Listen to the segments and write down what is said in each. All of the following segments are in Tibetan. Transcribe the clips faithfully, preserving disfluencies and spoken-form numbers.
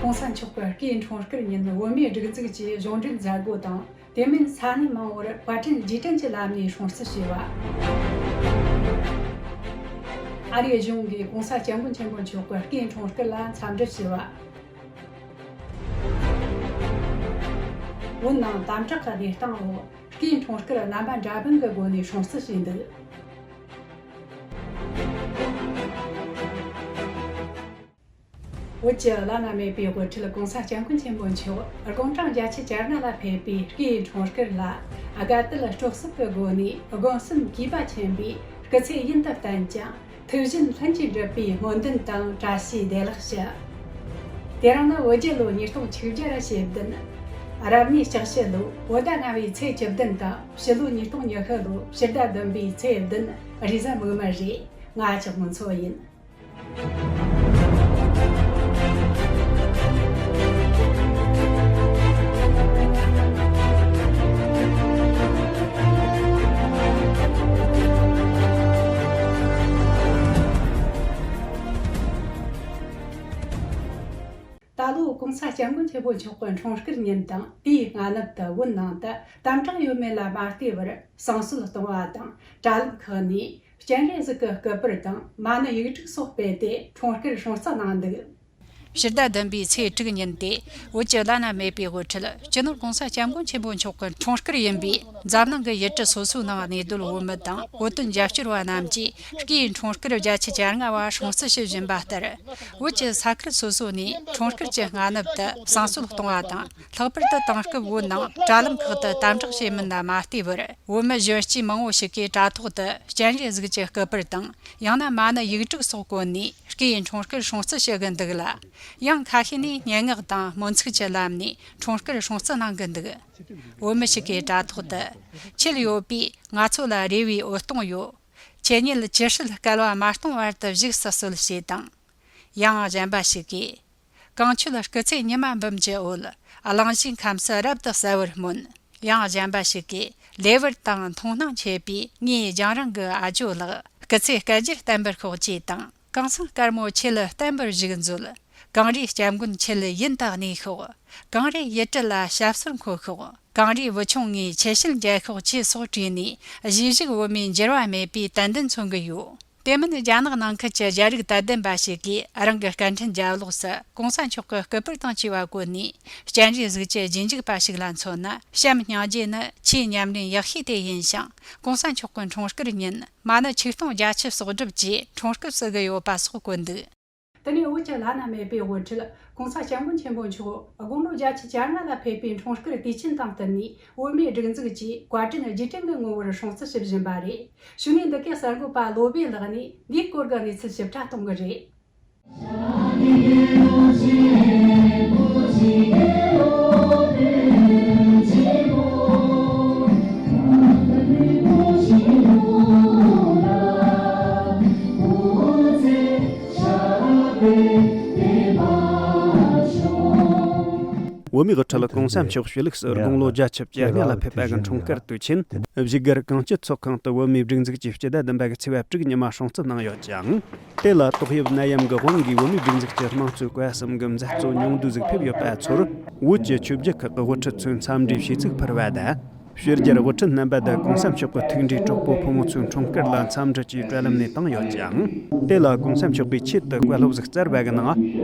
གོང་ས་མཆོག་གི་སྐུའི་འཁྲུངས་སྐར་ཉིན་བོད་མིའི་སྒྲིག་འཛུགས་ཀྱིས་གཞུང་འབྲེལ་མཛད་སྒོ་དང་། དེ་མིན་ས་གནས་མང་བོར་བཀའ་དྲིན་རྗེས་དྲན་གྱི་ལམ་ནས་སྲུང་བརྩི་བྱས་པ། ཨ་རིའི་གཞུང་གིས་གོང་ས་སྐྱབས་མགོན་ཆེན་པོ་མཆོག་གི་སྐུའི་འཁྲུངས་སྐར་ལ་འཚམས་འདྲི་ཞུས་པ། བོད་ནང་དམ་དྲག་གི་བདེ་སྟངས་འོག་སྐུའི་འཁྲུངས་སྐར་རྣམ་པ་འདྲ་མིན་གྱི་སྒོ་ནས་སྲུང་བརྩི་བྱས་འདུག། བོད་ཀྱི་བླ་ན་མེད་པའི་དབུ་ཁྲིད་གོང་ས་སྐྱབས་མགོན་ཆེན་པོ་མཆོག་དགུང་གྲངས་བརྒྱད་ཅུ་གྱ་ལྔ་ལ་ཕེབས་པའི་སྐུའི་འཁྲུངས་སྐར་ལ། དགའ་དད་སྤྲོ་གསུམ་གྱི་སྒོ་ནས་དགོན་གསུམ་གུས་པ་ཆེན་པོས་སྐུ་ཚེ་ཡུན་དུ་བརྟན་ཅིང་། ཐུགས་བཞེད་ལྷུན་གྱིས་འགྲུབ་པའི་སྨོན་འདུན་དང་བཀྲ་ཤིས་བདེ་ལེགས་ཞུ། དེ་རིང་ནི་བོད་རྒྱལ་ལོ་ཉིས་སྟོང་ཆིག་བརྒྱ་ཞེ་བདུན། རབ་གནས་ལྕགས་བྱི་ལོ་བོད་ཟླ་ལྔ་བའི་ཚེས་བཅུ་བདུན་དང་། ཕྱི་ལོ་ཉིས་སྟོང་ཉི་ཤུ་ལོ་ཕྱི་ཟླ་བདུན་པའི་ཚེས་བདུན། རེས་གཟའ་མིག་དམར་རེད། ང་ལྕགས་མོ་མཚོ་ཡིན། ད་ལོ་གོང་ས་སྐྱབས་མགོན་ཆེན་པོ་མཆོག་གི་འཁྲུངས་སྐར་ཉིན་དང་། དེའི་སྔ་ནུབ་ཏུ་བོད་ནང་དུ་དམ་དྲག་ཡོད་མེད་ལ་མ་ལྟོས་པར་བསང་གསོལ་གཏོང་བ་དང་། དྲ་ལམ་ཁག་ནས་སྤྱན་རས་གཟིགས་ཀྱི་སྐུ་པར་དང་མ་ཎི་ཡིག་དྲུག་སོགས་སྤེལ་ཏེ་འཁྲུངས་སྐར་སྲུང་བརྩི་གནང་འདུག། ཕྱི་ཟླ་བདུན་པའི་ཚེས་དྲུག་ཉིན་ཏེ། བོད་ཀྱི་བླ་ན་མེད་པའི་དབུ་ཁྲིད་སྤྱི་ནོར་གོང་ས་སྐྱབས་མགོན་ཆེན་པོ་མཆོག་གི་འཁྲུངས་སྐར་ཡིན་པས། འཛམ་གླིང་གི་ཡུལ་གྲུ་སོ་སོའི་ནང་གནས་སྡོད་བོད་མི་དང་བོད་དོན་རྒྱབ་སྐྱོར་བ་རྣམས་ཀྱིས་སྐུའི་འཁྲུངས་སྐར་བརྒྱད་ཅུ་གྱ་ལྔ་བ་སྲུང་བརྩི་ཞུ་བཞིན་པ་ལྟར། བོད་ཀྱི་ས་ཁུལ་སོ་སོ་ནས་འཁྲུངས་སྐར་གྱི་སྔ་ནུབ་ཏུ་བསང་གསོལ་གཏོང་བ་དང་། ལྷག་པར་དུ་དེང་སྐབས་བོད་ནང་དྲ་ལམ་ཁག་ཏུ་དམ་དྲག་བྱེད་མིན་ལ་མ་ལྟོས་པར། བོད་མི་གཞོན་སྐྱེས་མང་བོ་ཞིག་གིས་དྲ་ཐོག་ཏུ་སྤྱན་རས་གཟིགས་ཀྱི་སྐུ་པར་དང་། ཡང་ན་མ་ཎི་ཡིག་དྲུག་སོགས་བཀོལ་ནས་སྐུའི་འཁྲུངས་སྐར་སྲུང་བརྩི་ཞུ་གི་འདུག་ལ། ཡང་ཁ་ཤས་ནས་སྙན་ངག་དང་སྨོན་ཚིག་གི་ལམ་ནས་འཁྲུངས་སྐར་སྲུང་བརྩི་གནང་གི་འདུག། བོད་མི་ཞིག་གིས་དྲ་ཐོག་ཏུ། ཁྱེད་ཡོད་པས་ང་ཚོ་ལ་རེ་བའི་འོད་སྟོང་ཡོད། ཁྱེད་ཉིད་ཇི་སྲིད་བསྐལ་བ་མ་སྟོང་བར་དུ་བཞུགས་སུ་གསོལ་ཞེས་དང་། ཡང་གཞན་པ་ཞིག་གིས། གང་ཁྱོད་སྐུ་ཚེ་ཉི་མ་འབུམ་གྱི་འོད། གླིང་བཞིའི་ཁམས་སུ་རབ་ཏུ་གསལ་བར་སྨོན། ཡང་གཞན་པ་ཞིག་གིས། ལེགས་པར་དང་མཐོང་སྣང་མཆེད་པའི་ངའི་རྒྱང་རིང་གི་ཨ་ཇོ་ལགས། སྐུ་ཚེ་བསྐལ་བརྒྱར་བརྟན་པར་ཤོག་ཅེས་དང་། གངས་སེང་དཀར་མོ་ཁྱེད་བརྟན་པར་བཞུགས་མཛོད། གངས་རིའི་སྐྱབས་མགོན་ཁྱེད་ཡུན་དུ་གནས་ཤོག། གངས་རིའི་ཡུལ་གྲུ་ལ་ཞབས་སོར་འཁོད་ཤོག། གངས་རིའི་བུ་ཆུང་ངའི་ཆེ་བཤད་མཇལ་ཤོག་ཅེས་སོགས་བྲིས་ནས། གཞིས་བཞུགས་བོད་མིའི་འགྱུར་བ་མེད་པའི་དད་འདུན་མཚོན་གྱི་ཡོད། དེ་མིན་རྒྱ་ནག་ནང་ཁུལ་གྱི་རྒྱ་རིགས་དད་ལྡན་པ་ཞིག་གིས་རང་གི་སྐད་འཕྲིན་རྒྱབ་ལོགས་སུ་གོང་ས་མཆོག་གི་སྐུ་པར་དང་བཅས་པ་བཀོད་ནས། སྤྱན་རས་གཟིགས་ཀྱི་རྗེས་འཇུག་པ་ཞིག་ལ་མཚོན་ན། བྱམས་སྙིང་རྗེ་ནི་ཆེས་ཉམས་ལེན་ཡག་ཤོས་དེ་ཡིན་ཞིང་། གོང་ས་མཆོག་གི་འཁྲུངས་སྐར་ཉིན་མ་ཎི་ཆིག་སྟོང་བརྒྱད་ཅུ་སོགས་སྒྲུབ་ཀྱིས་འཁྲུངས་སྐར་བསུ་གི་ཡོད་པ་སོགས་བཀོད་འདུག། དེ་ནས་བོད་ཀྱི་བླ་ན་མེད་པའི་དབུ་ཁྲིད་གོང་ས་སྐྱབས་མགོན་ཆེན་པོ་མཆོག་དགུང་ལོ་བརྒྱད་ཅུ་གྱ་ལྔ་ལ་ཕེབས་པའི་འཁྲུངས་སྐར་དུས་ཆེན་དང་བསྟུན་ནས། བོད་མིའི་སྒྲིག་འཛུགས་ཀྱིས་བཀའ་དྲིན་རྗེས་དྲན་གྱི་ངོ་བོར་སྲུང་བརྩི་ཞུ་བཞིན་པ་རེད། གཞུག་ནས་འདི་གའི་གསར་འགོད་པ་བློ་བྷེ་ལགས་ནས་འདིའི་སྐོར་གྱི་གནས་ཚུལ་ཞིབ་ཕྲ་གཏོང་གི་རེད། བོད་མིའི་དབུ་ཁྲིད་གོང་ས་མཆོག་ཕྱི་ལུགས་སུ་དགུང་ལོ་བརྒྱད་ཅུ་གྱ་ལྔ་ལ་ཕེབས་པ་གི་འཁྲུངས་སྐར་དུས་ཆེན་བཞུགས་སྒར་གངས་སྐྱིད་ཚོགས་ཁང་དུ་བོད་མིའི་སྒྲིག་འཛུགས་ཀྱི་སྤྱི་ཟླ་བདུན་པ་གི་ཚེས་པ་དྲུག་ཉི་མ་སྲུང་བརྩི་གནང་ཡོད་ཅིང་། དེ་ལ་ཏོག་དབྱིབས་ནད་ཡམས་ཀྱི་དབང་གིས་བོད་མིའི་སྒྲིག་འཛུགས་ཀྱི་དམངས་གཙོའི་བཀའ་གསུམ་གྱི་མཛད་གཙོ་ཉུང་བསྡུས་ཟིག་ཕེབས་ཡོད་པ་ཚོར། བོད་ཀྱི་ཆོས་བརྒྱུད་ཁག་གི་དབུ་ཁྲིད་ཚོས་འཚམས་འདྲིའི་བྱས་ཚིག་ཕུལ་བ་དང་། ཕྱི་རྒྱལ་དབུ་ཁྲིད་རྣམ་པ་དང་གོང་ས་མཆོག་གི་ཐུགས་འདྲིས་གྲོགས་པོ་ཕོ་མོ་ཚོའི་འཁྲུངས་སྐར་ལ་འཚམས་འདྲི་བཅས་བཀྲ་ལམ་ནས་བཏང་ཡོད་ཅིང་། དེ་ལ་གོང་ས་མཆོག་གིས་ཆེད་དུ་བཀའ་སློབ་ཟིག་སྩལ་བ་གི་ནང་།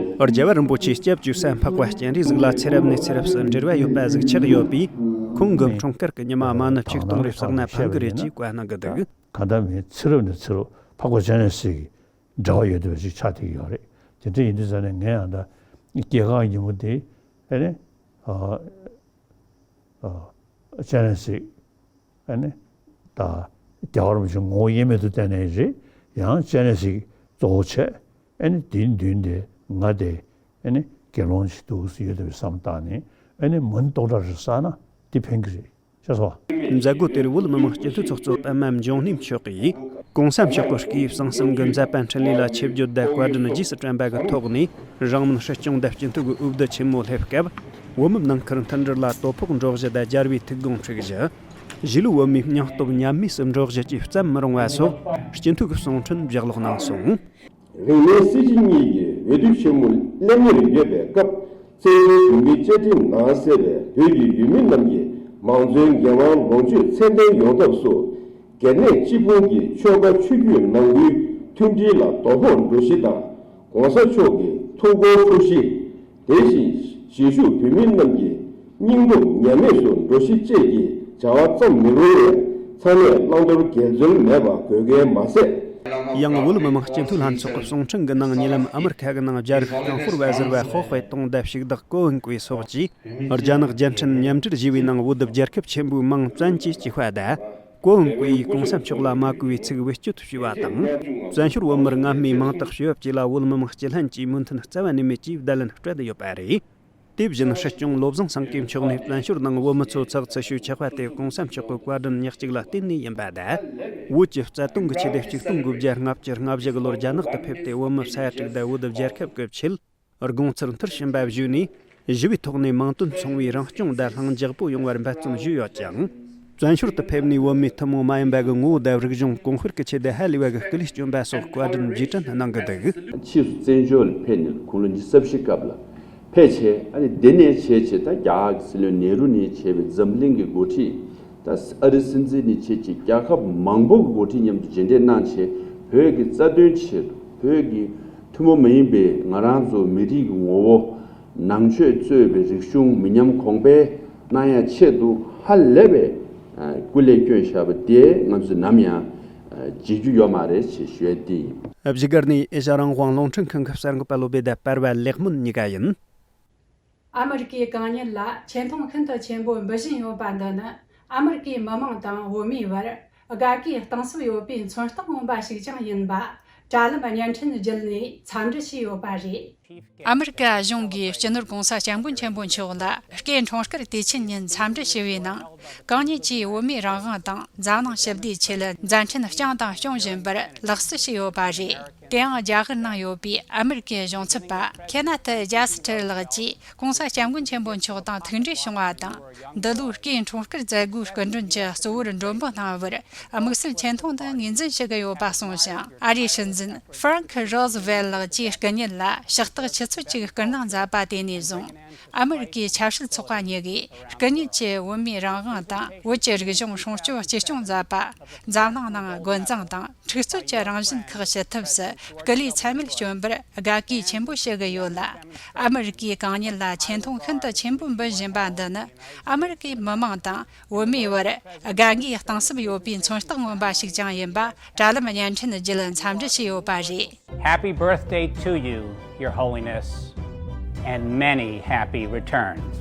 རྒྱལ་བ་རིན་པོ་ཆེའི་སྐྱབས་བཅོལ་ས་འཕགས་པ་སྤྱན་རས་གཟིགས་ལ་ཚེ་རབས་ནས་ཚེ་རབས་སུ་འབྲེལ་བ་ཡོད་པ་ཟིག་ཆགས་ཡོད་པས། ཁོང་གི་འཁྲུངས་སྐར་གྱི་ཉི་མ་མ་ཎི་ཆིག་སྟོང་རེ་བསགས་ན་ཕན་གི་རེད་ཅེས་བཀའ་གནང་གི་འདུག། གང་ལྟར་མིན་ཚེ་རབས་ནས་ཚེ་རབས་འཕགས་པ་སྤྱན་རས་གཟིགས་ཀྱི་འབྲེལ་བ་ཡོད་བསྡད་པ་ཞིག་ཆགས་བསྡད་ཀྱི་ཡོད་རེད། དེ་འདྲ་ཡིན་དུས་ཙང་ནས་ངས་ཡང་ད་སྐྱེས་སྐར་ཉིན་མོ་དེ་ཨ་ནི་ཨ་ཨ་སྤྱན་རས་གཟིགས་ཨ་ནི་ད་རྒྱལ་བ་རིན་པོ་ཆེ་ངོ་བོ་དབྱེར་མེད་དུ་བསྟན་ནའི་རེད། ཡང་སྤྱན་རས་གཟིགས་གཙོ་བོ་བྱས་ཨ་ནི་དེའི་མདུན་དེ་ང་དེ་ཨ་ནི་དགེ་སློང་ཞིག་འདུག་ཟེར་ཡོད་བསྡད་པའི་བསམ་བཏང་ནས་ཨ་ནི་མུན་ཏོག་འདྲ་རེ་བསགས་ན་དེ་ཕན་གི་རེད། ཤེས་སོང་། མཛད་སྒོ་དེར་བོད་མི་མང་སྤྱི་འཐུས་ཚོགས་གཙོ་པད་མ་འབྱུང་གནས་མཆོག་གིས། གོང་ས་མཆོག་གི་སྐུའི་བསང་གསུམ་གྱི་མཛད་པ་འཕྲིན་ལས་ལ་ཆིབས་བསྒྱུར་དང་བཀའ་དྲིན་རྗེས་སུ་དྲན་པ་གི་ཐོག་ནས། རང་མོས་སྲིད་སྐྱོང་དང་སྤྱི་འཐུས་ཀྱི་འོས་བསྡུ་ཆེན་མོ་སླེབས་སྐབས། བོད་མི་ནང་ཁུལ་མཐུན་སྒྲིལ་ལ་དོ་ཕོག་འགྲོ་གཞི་དང་རྒྱལ་བའི་ཐུགས་དགོངས་འཁྲི་གཞི། གཞིས་ལུས་བོད་མིའི་སྙིང་སྟོབས་ཉམས་དམས་སུ་འགྲོ་གཞི་བཅས་བརྩམ་མི་རུང་བ་སོགས་སྤྱི་འཐུས་ཀྱི་གསུང་འཕྲིན་བཞག་ལོག་གནང་སོང་། རིང་མིན་སྲིད་སྤྱི་གཉིས་ཀྱི་འོས་བསྡུ་ཆེན་མོ་སླེབས་ཉེར་ཡོད་པའི་སྐབས། བཙན་བྱོལ་བོད་མིའི་བཅའ་ཁྲིམས་ནང་གསལ་བའི་བོད་ཀྱི་ཡུལ་མི་རྣམས་ཀྱི་མང་གཙོའི་འགན་དབང་ལོངས་སྤྱོད་ཚད་ལྡན་ཡོང་ཐབས་སུ། སྒེར་གནས་སྤྱི་ཁོངས་ཀྱི་ཆོལ་ཁ་ཆོས་བརྒྱུད་ནང་ཁུལ་མཐུན་སྒྲིལ་ལ་དོ་ཕོག་འགྲོ་གཞི་དང་། ༸གོང་ས་མཆོག་གི་ཐུགས་ཁུར་འཁུར་གཞི། དེ་བཞིན་གཞིས་བཞུགས་བོད་མི་རྣམས་ཀྱི་སྙིང་སྟོབས་ཉམས་དམས་སུ་འགྲོ་གཞི་བཅས་ཀྱི་བྱ་བ་ཙམ་མི་རུང་བས། ཚང་མས་བླང་དོར་འགལ་འཛོལ་མེད་པ་དགོས་གལ་མ་ཟད། ཡང་བོད་མི་མང་སྤྱི་འཐུས་ལྷན་ཚོགས་ཀྱི་གསུང་འཕྲིན་གྱི་ནང་ཉེ་ལམ་ཨ་མི་རི་ཁ་གི་ནང་རྒྱ་རིགས་རྐང་ཤོར་བ་ཟེར་བ་ཧོ་ཧོའེ་ཏུང་དང་ཕྱུག་བདག་ཀོ་ཝུན་ཀུའེ་སོགས་ཀྱིས་རྒྱ་ནག་རྒྱལ་ཕྲན་མཉམ་འབྲེལ་ཞེས་པའི་ནང་བོད་རྒྱལ་ཁབ་ཆེན་པོའི་མིང་བཙན་གྱིས་བཅོས་པ་དང་། ཀོ་ཝུན་ཀུའེ་ཡིས་༸གོང་ས་མཆོག་ལ་མ་གུས་པའི་ཚིག་བེད་སྤྱོད་བྱས་པ་དང་། བཙན་བྱོལ་བོད་མིར་སྔ་སྨོས་མིང་རྟགས་བྱས་པ་བཅས་ལ་བོད་མི་མང་སྤྱི་ལྷན་གྱིས་མོས་མཐུན་རྩ་བ་ནས་མེད་ཅེས་བརྡ་ལན་སྤྲད་ཡོད་པ་རེད། དེ་བཞིན་སྲིད་སྐྱོང་བློ་བཟང་སེང་གེ་མཆོག་ནས་བཙན་བྱོལ་ནང་བོད་མི་ཚོ་ཚོགས་ཚུད་ཤོས་ཆགས་པ་དེ་༸གོང་ས་མཆོག་གི་བཀའ་དྲིན་ཉག་གཅིག་ལ་བརྟེན་ནས་ཡིན་པ་དང་། བོད་ཀྱི་རྩ་དོན་གྱི་ཆེད་དུ་ཆིག་སྟོང་དགུ་བརྒྱ་ལྔ་བཅུ་ང་བཞི་གི་ལོར་རྒྱ་ནག་ཏུ་ཕེབས་ཏེ་བོད་མི་ས་ཡ་དྲུག་དང་བོད་རྒྱལ་ཁབ་ཀྱི་ཆེད་དགོངས་ཚུལ་མཐར་ཕྱིན་པ་བརྒྱུད་ནས། ཞི་བའི་ཐོག་ནས་མིང་དོན་མཚུངས་པའི་རང་སྐྱོང་དང་ལྷིང་འཇགས་པོ་ཡོང་བར་འབད་བརྩོན་ཞུས་ཡོད་ཅིང་། བཙན་བྱོལ་དུ་ཕེབས་ནས་བོད་མིའི་ཐུན་མོང་མ་ཡིན་པ་གི་ངོ་བོ་དང་རིག་གཞུང་གོང་སྤེལ་གྱི་ཆེད་དུ་ཧ་ལས་པ་གི་སྐུ་ལས་བསྐྱོན་པ་སོགས་བཀའ་དྲིན་རྗེས་དྲན་གནང་གི་འདུག་ཕྱིས་སུ་བཙན་བྱོལ་ཕེབས་ནས་དགུང་ལོ་ཉི་ཤུ་རྩ་བཞི་སྐབས་ལ་ཕེབས་བྱས། ཨ་ནི་འདི་ནས་བྱས་བྱས་ད་རྒྱ་གར་གྱི་སྲིད་བློན་ནེ་རུ་ནས་བྱས་པའི་འཛམ་གླིང་གི་འགོ་ཁྲིད། ད་ཨ་རི་སྲིད་འཛིན་ནས་བྱས་བྱས་རྒྱལ་ཁབ་མང་པོ་གི་འགོ་ཁྲིད་མཉམ་དུ་མཇལ་འཕྲད་གནང་བྱས། བོད་ཀྱི་རྩ་དོན་ཆེད་དུ། བོད་ཀྱི་ཐུན་མོང་མ་ཡིན་པའི་ང་རང་ཚོ་མི་རིགས་ཀྱི་ངོ་བོ། ནང་ཆོས་གཙོས་པའི་རིག་གཞུང་མི་ཉམས་གོང་འཕེལ་གནང་ཡ་ཆེད་དུ་ཧ་ལས་པའི་སྐུ་ལས་བསྐྱོན་བཞག་པ་དེ་ང་ཚོས་ནམ་ཡང་བརྗེད་རྒྱུ་ཡོད་མ་རེད་ཅེས་ཞུ་ཡ་དེ་ཡིན། བཞུགས་སྒར་ནས་ཨེ་ཤ་རང་དབང་རླུང་འཕྲིན་ཁང་གི་གསར་འགོད་པ་བློ་བདེ་དང་པར་བ་ལེགས་སྨོན་གཉིས་ཀ་ཡིན། ཨ་མི་རི་ཀའི་གང་ཉིད་ལ་ཆེ་མཐོང་ཤིན་ཏུ་ཆེན་པོ་འབུལ་བཞིན་ཡོད་པ་འདི་ནི། ཨ་མི་རི་ཀའི་མི་དམངས་དང་བོད་མིའི་བར་དགའ་གུས་གཏིང་ཟབ་ཡོད་པའི་མཚོན་རྟགས་མངོན་པ་ཞིག་ཀྱང་ཡིན་པ། དྲ་ལམ་བརྙན་འཕྲིན་བརྒྱུད་ནས་འཚམས་འདྲི་བྱས་ཡོད་པ་རེད། ཨ་མི་རི་ཀ་གཞུང་གིས་སྤྱི་ནོར་༸གོང་ས་༸སྐྱབས་མགོན་ཆེན་པོ་མཆོག་ལ་སྐུའི་འཁྲུངས་སྐར་དུས་ཆེན་ཉིན་འཚམས་འདྲི་ཞུ་བའི་ནང་། གང་ཉིད་ཀྱིས་བོད་མིའི་རང་དབང་དང་འཛམ་གླིང་ཞི་བདེའི་ཆེད་མཛད་འཕྲིན་བསྐྱངས་དང་སྐྱོང་བཞིན་པར་ལེགས་གསོལ་ཞུས་ཡོད་པ་རེད། དེ་ཡང་རྒྱ་གར་ནང་ཡོད་པའི་ཨ་མི་རི་ཀའི་གཞུང་ཚབ་པ་ཁེ་ན་ཐི་ཇཱ་སི་ཊར་ལགས་ཀྱིས་༸གོང་ས་༸སྐྱབས་མགོན་ཆེན་པོ་མཆོག་དང་ཐུག་འཕྲད་བྱུང་བ་དང་། འདི་ལོའི་སྐུའི་འཁྲུངས་སྐར་མཛད་སྒོའི་སྐུ་མགྲོན་གྱི་གཙོ་བོར་མགྲོན་པོ་གནང་བར་དམིགས་བསལ་ཆེ་མཐོང་དང་ངོས་འཛིན་ཞུ་གི་ཡོད་པ་གསུངས་ཤིང་། ཨ་རིའི་སྲིད་འཛིན་ཧྥ་རན་ཁི་རོ་ཟི་ཝེལ་ལགས་ཀྱིས་སྐུ་ཉིད་ལ་ཕྱག་རྟགས་ཆུ་ཚོད་གཅིག་སྐུ་གནང་མཛད་པ་དེ་ནས་བཟུང་། ཨ་མི་རི་ཀའི་ཆབ་སྲིད་ཚོགས་པ་གཉིས་ཀས་སྐུ་ཉིད་ཀྱིས་བོད་མིའི་རང་དབང་དང་བོད་ཀྱི་རིག་གཞུང་སྲུང་སྐྱོབ་གཅེས་སྐྱོང་མཛད་པ། འཛམ་གླིང་ནང་དགོན་གཙང་དང་འཁྲུག་རྩོད་ཀྱི་རང་བཞིན་ཁག་ཞི་ཐབས་སུ་སྐུ་ལུས་ཚད་མེད་བསྐྱོན་པར་དགའ་གུས་ཆེན་པོ་ཞུ་གི་ཡོད་ལ། ཨ་མི་རི་ཀའི་གང་ཉིད་ལ་ཆེ་མཐོང་ཤིན་ཏུ་ཆེན་པོ་འབུལ་བཞིན་པ་འདི་ནི། ཨ་མི་རི་ཀའི་མི་དམངས་དང་བོད་མིའི་བར་དགའ་གུས་གཏིང་ཟབ་ཡོད་པའི་མཚོན་རྟགས་མངོན་པ་ཞིག་ཀྱང་ཡིན་པ། དྲ་ལམ་བརྙན་འཕྲིན་བརྒྱུད་འཚམས་འདྲི་བྱས་ཡོད་པ་རེད། Happy birthday to you, Your Holiness, and many happy returns.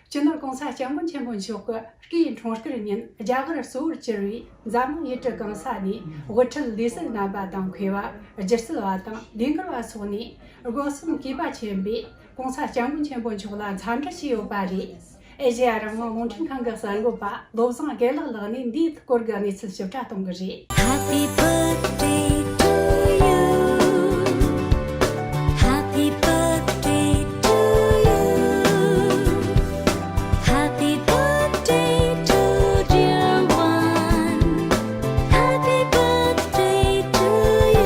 སྤྱི་ནོར་༸གོང་ས་༸སྐྱབས་མགོན་ཆེན་པོ་མཆོག་གི་སྐུའི་འཁྲུངས་སྐར་ཉིན། རྒྱ་གར་གཙོ་བོར་གྱུར་བའི་འཛམ་གླིང་ཡུལ་གྲུ་གང་ས་ནས་དབུ་ཁྲིད་ལས་བྱེད་རྣམ་པ་དང་། མཁས་པ། སྒྱུ་རྩལ་བ་དང་ལས་འགུལ་བ་སོགས་ནས་སྒོ་གསུམ་གུས་པ་ཆེན་པོས་༸གོང་ས་༸སྐྱབས་མགོན་ཆེན་པོ་མཆོག་ལ་འཚམས་འདྲི་བྱས་ཡོད་པ་རེད། ཨེ་ཤེ་ཡ་རང་དབང་རླུང་འཕྲིན་ཁང་གི་གསར་འགོད་པ་བློ་བཟང་དགེ་ལེགས་ལགས་ནས་འདིའི་སྐོར་གྱི་གནས་ཚུལ་ཞིབ་ཕྲ་གཏོང་གི་རེད། Happy birthday to you. Happy birthday to you. Happy birthday to dear one. Happy birthday to you.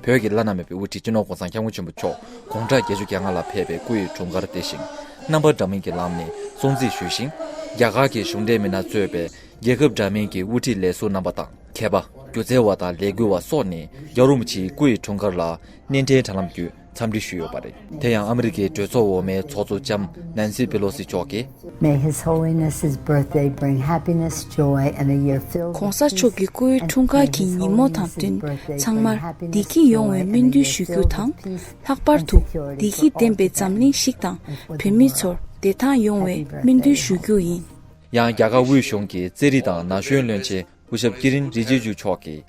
བོད་ཀྱི་བླ་ན་མེད་པའི་དབུ་ཁྲིད་སྤྱི་ནོར་༸གོང་ས་༸སྐྱབས་མགོན་ཆེན་པོ་མཆོག་དགུང་གྲངས་བརྒྱད་ཅུ་གྱ་ལྔ་ལ་ཕེབས་པའི་སྐུ་ཡི་འཁྲུངས་སྐར་དེ་བཞིན་རྣམ་པ་འདྲ་མིན་གྱི་ལམ་ནས་སྲུང་བརྩི་ཞུས་ཤིང་། རྒྱ་གར་གྱི་གཞུང་འབྲེལ་མི་སྣ་གཙོས་པའི་རྒྱལ་ཁབ་འདྲ་མིན་གྱི་དབུ་ཁྲིད་ལས་ཟུར་རྣམ་པ་དང་། མཁས་པ། སྒྱུ་རྩལ་བ་དང་ལས་འགུལ་བ་སོགས་ནས་རྒྱལ་བ་རིན་པོ་ཆེའི་སྐུ་ཡི་འཁྲུངས་སྐར་ལ་སྣེ་འདྲེན་དྲ་ལམ་བརྒྱུད་འཚམས་འདྲི་ཞུས་ཡོད་པ་རེད། དེ་ཡང་ཨ་མི་རི་ཀའི་གྲོས་ཚོགས་འོག་མའི་ཚོགས་གཙོ་ལྕམ་ནན་སི་པེ་ལོ་སི་མཆོག་གིས། May His Holiness's birthday bring happiness, joy, and a year filled with peace and prosperity. གོང་ས་མཆོག་གི་སྐུའི་འཁྲུངས་སྐར་གྱི་ཉིན་མོ་དང་བསྟུན། ཚང་མར་བདེ་སྐྱིད་ཡོང་བའི་སྨོན་འདུན་ཞུ་རྒྱུ་དང་། ལྷག་པར་དུ་བདེ་སྐྱིད་ལྡན་པའི་འཛམ་གླིང་ཞིག་དང་། བོད་མི་ཚོར་བདེ་ཐང་ཡོང་བའི་སྨོན་འདུན་ཞུ་རྒྱུ་ཡིན། ཡང་རྒྱ་གར་དབུས་གཞུང་གི་རྩེད་རིགས་དང་ན་གཞོན་བློན་ཆེན་སྐུ་ཞབས་ཀི་རིན་རི་ཇི་ཇུ་མཆོག་གིས།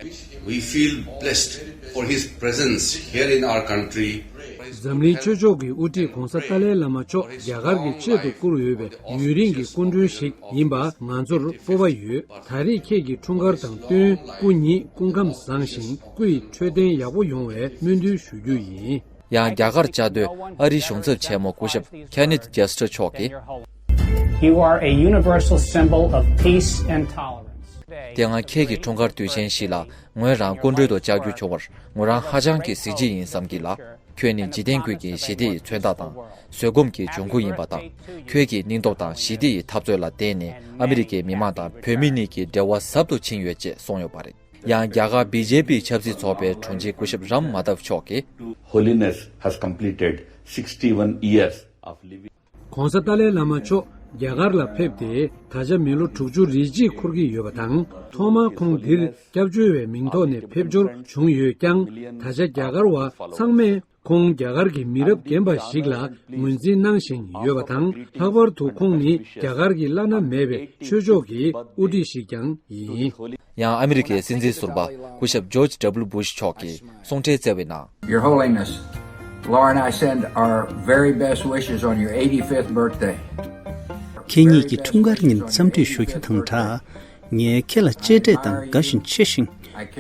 We feel blessed for his presence here in our country. འཛམ་གླིང་ཆོས་ཕྱོགས་ཀྱི་དབུ་ཁྲིད་༸གོང་ས་ཏཱ་ལའི་བླ་མ་མཆོག་རྒྱ་གར་གྱི་ཆེད་དུ་བསྐོས་ཡོད་པའི་ཡུན་རིང་གི་སྐུ་མགྲོན་ཞིག་ཡིན་པ་ང་ཚོར་སྤོབས་པ་ཡོད། ད་རེས་ཁྱེད་ཀྱི་འཁྲུངས་སྐར་དང་བསྟུན་སྐུ་ཉིད་སྐུ་ཁམས་བཟང་ཞིང་སྐུ་ཡི་འཕྲོད་བསྟེན་ཡག་པོ་ཡོང་བའི་སྨོན་འདུན་ཞུ་རྒྱུ་ཡིན། ཡང་རྒྱ་གར་བཅའ་སྡོད་ཨ་རིའི་གཞུང་ཚབ་ཆེན་མོ་སྐུ་ཞབས་ཁེ་ནེཐ་ཇེ་སི་ཊར་མཆོག་གིས། You are a universal symbol of peace and tolerance. དེ་སྔ་ཁྱེད་ཀྱི་འཁྲུངས་སྐར་དུས་ཆེན་ཞིག་ལ་ངོས་རང་སྐུ་མགྲོན་དུ་བཅར་རྒྱུ་བྱུང་བར་ངོས་རང་ཧ་ཅང་གི་གཟི་བརྗིད་ཡིན་བསམ་གྱི་ལ། ཁྱོད་ནི་འཇིག་རྟེན་ཀུན་གྱི་ཞི་བདེ་ཡི་མཚོན་རྟགས་དང་བཟོད་སྒོམ་གྱི་འབྱུང་ཁུངས་ཡིན་པ་དང་། ཁྱོད་ཀྱི་སྙིང་སྟོབས་དང་ཞི་བདེ་ཡི་འཐབ་རྩོད་ལ་བརྟེན་ནས་ཨ་མི་རི་ཀའི་མི་དམངས་དང་བོད་མི་གཉིས་ཀྱི་འབྲེལ་བ་ཟབ་ཏུ་ཕྱིན་ཡོད་ཅེས་གསུངས་ཡོད་པ་རེད། ཡང་རྒྱ་གར་བི་ཇེ་པི་ཆབ་སྲིད་ཚོགས་པའི་དྲུང་ཆེ་སྐུ་ཞབས་རམ་མ་དབ་མཆོག་གིས། Holiness has completed sixty-one years of living. ྋགོང་ས་ཏཱ་ལའི་བླ་མ་མཆོག་རྒྱ་གར་ལ་ཕེབས་ཏེ་ད་ཆ་མི་ལོ་དྲུག་ཅུ་རེ་གཅིག་འཁོར་གྱི་ཡོད་པ་དང་། ཐོག་མར་ཁོང་འདིར་སྐྱབས་བཅོལ་བའི་མིང་ཐོག་ནས་ཕེབས་འབྱོར་བྱུང་ཡོད་ཀྱང་། ད་ཆ་རྒྱ་གར་བ་ཚང་མས་ཁོང་རྒྱ་གར་གྱི་མི་རབས་རྒན་པ་ཞིག་ལ་ངོས་འཛིན་གནང་བཞིན་ཡོད་པ་དང་། ལྷག་པར་དུ་ཁོང་ནི་རྒྱ་གར་གྱི་བླ་ན་མེད་པའི་ཆོས་ཕྱོགས་ཀྱི་དབུ་ཁྲིད་ཞིག་ཀྱང་ཡིན། ཡང་ཨ་མི་རི་ཀའི་སྲིད་འཛིན་ཟུར་པ་སྐུ་ཞབས་ཇོརྗ་ཌབ་ལུ་སྦུ་ཤ་མཆོག་གིས་གསུང་འཕྲིན་བསྩལ་བའི་ནང་། Your Holiness, Laura and I send our very best wishes on your eighty-fifth birthday. ཁྱེད་ཉིད་ཀྱི་འཁྲུངས་སྐར་ཉིན་འཚམས་འདྲི་ཞུ་རྒྱུ་དང་སྦྲགས། ངས་ཁྱེད་ལ་གཅེས་སྤྲས་དང་དགའ་བཞིན་ཆེ་ཞིང་།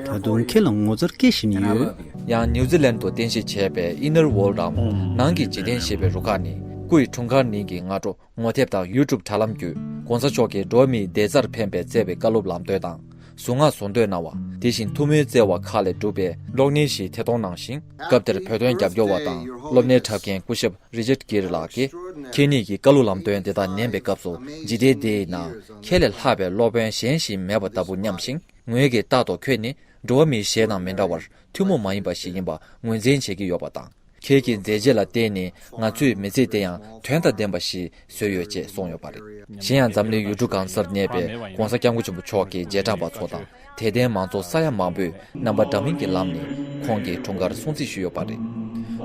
ད་དུང་ཁྱེད་ལ་ངོ་མཚར་སྐྱེ་བཞིན་ཡོད། ཡང་ནིའུ་ཛི་ལན་དུ་རྟེན་གཞི་བྱས་པའི་Inner World འམ་ནང་གི་འཇིག་རྟེན་ཞེས་པའི་རུ་ཁག་ནི་སྐུ་ཡི་འཁྲུངས་སྐར་ཉིན་གྱི་སྔ་དྲོ་ངོ་དེབ་དང་ཡུ་ཊུབ་དྲ་ལམ་བརྒྱུད་ྋགོང་ས་མཆོག་གིས་འགྲོ་བ་མིའི་བདེ་རྩར་ཕན་པའི་བརྩེ་བའི་བཀའ་སློབ་ལམ་སྟོན་དང་གཟུངས་སྔགས་ཟུང་འདོན་གནང་བ། དེ་བཞིན་ཐུགས་སྨོན་བསྩལ་བ་ཁག་ལས་གྲུབ་པའི་གློག་བརྙན་ཞིག་ཐད་གཏོང་གནང་ཞིང་། སྐབས་དེར་བོད་དོན་རྒྱབ་སྐྱོར་བ་དང་སློབ་གཉེར་འཁྲབ་མཁན་སྐུ་ཞབས་རི་ཅར་གིར་ལགས་ཀྱིས། ཁྱེད་ཉིད་ཀྱི་བཀའ་སློབ་ལམ་སྟོན་དེ་དག་ཉན་པའི་སྐབས་སུ་འཇིག་རྟེན་འདི་ཡི་ནང་ཁྱེད་ལས་ལྷག་པའི་སློབ་དཔོན་གཞན་ཞིག་མེད་པ་ལྟ་བུ་སྙམ་ཞིང་། ངོས་ཀྱིས་རྟག་ཏུ་ཁྱོད་ནི་འགྲོ་བ་མིའི་གཞས་དང་མི་འདྲ་བར་ཐུན་མོང་མ་ཡིན་པ་ཞིག་ཡིན་པ་ངོས་འཛིན་བྱེད་ཀྱི་ཡོད་པ་དང་། ཁྱེད་ཀྱི་མཛད་རྗེས་ལ་བརྟེན་ནས་ང་ཚོས་མི་ཚེ་དེ་ཡང་དོན་དང་ལྡན་པ་ཞིག་བཟོས་ཡོད་ཅེས་གསུངས་ཡོད་པ་རེད། གཞན་ཡང་འཛམ་གླིང་ཡུལ་གྲུ་གང་སར་གནས་པའི་ྋགོང་ས་ྋསྐྱབས་མགོན་ཆེན་པོ་མཆོག་གི་རྗེས་འབྲང་པ་ཚོ་དང་དད་ལྡན་མང་ཚོགས་ས་ཡ་མང་པོས་རྣམ་པ་འདྲ་མིན་གྱི་ལམ་ནས་ཁོང་གི་འཁྲུངས་སྐར་སྲུང་བརྩི་ཞུས་ཡོད་པ་རེད།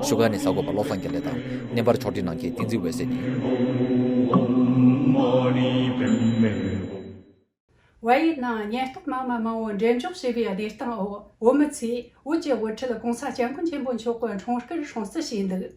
བཞུགས་སྒར་ནས་གསར་འགོད་པ་བློ་བཟང་དགེ་ལེགས་དང་བརྙན་པར་ཕྱོགས་སྒྲིག་གནང་མཁན་བསྟན་འཛིན་འོད་ཟེར་ཡིན། བལ་ཡུལ་ནང་ཉེན་རྟོག་དམག་མི་མང་བོ་འགྲེམས་འཇོག་བྱས་པའི་གནས་སྟངས་འོག་བོད་མི་ཚོས་བོད་ཀྱི་དབུ་ཁྲིད་༧གོང་ས་༧སྐྱབས་མགོན་ཆེན་པོ་མཆོག་གི་འཁྲུངས་སྐར་སྲུང་བརྩི་བྱས་འདུག་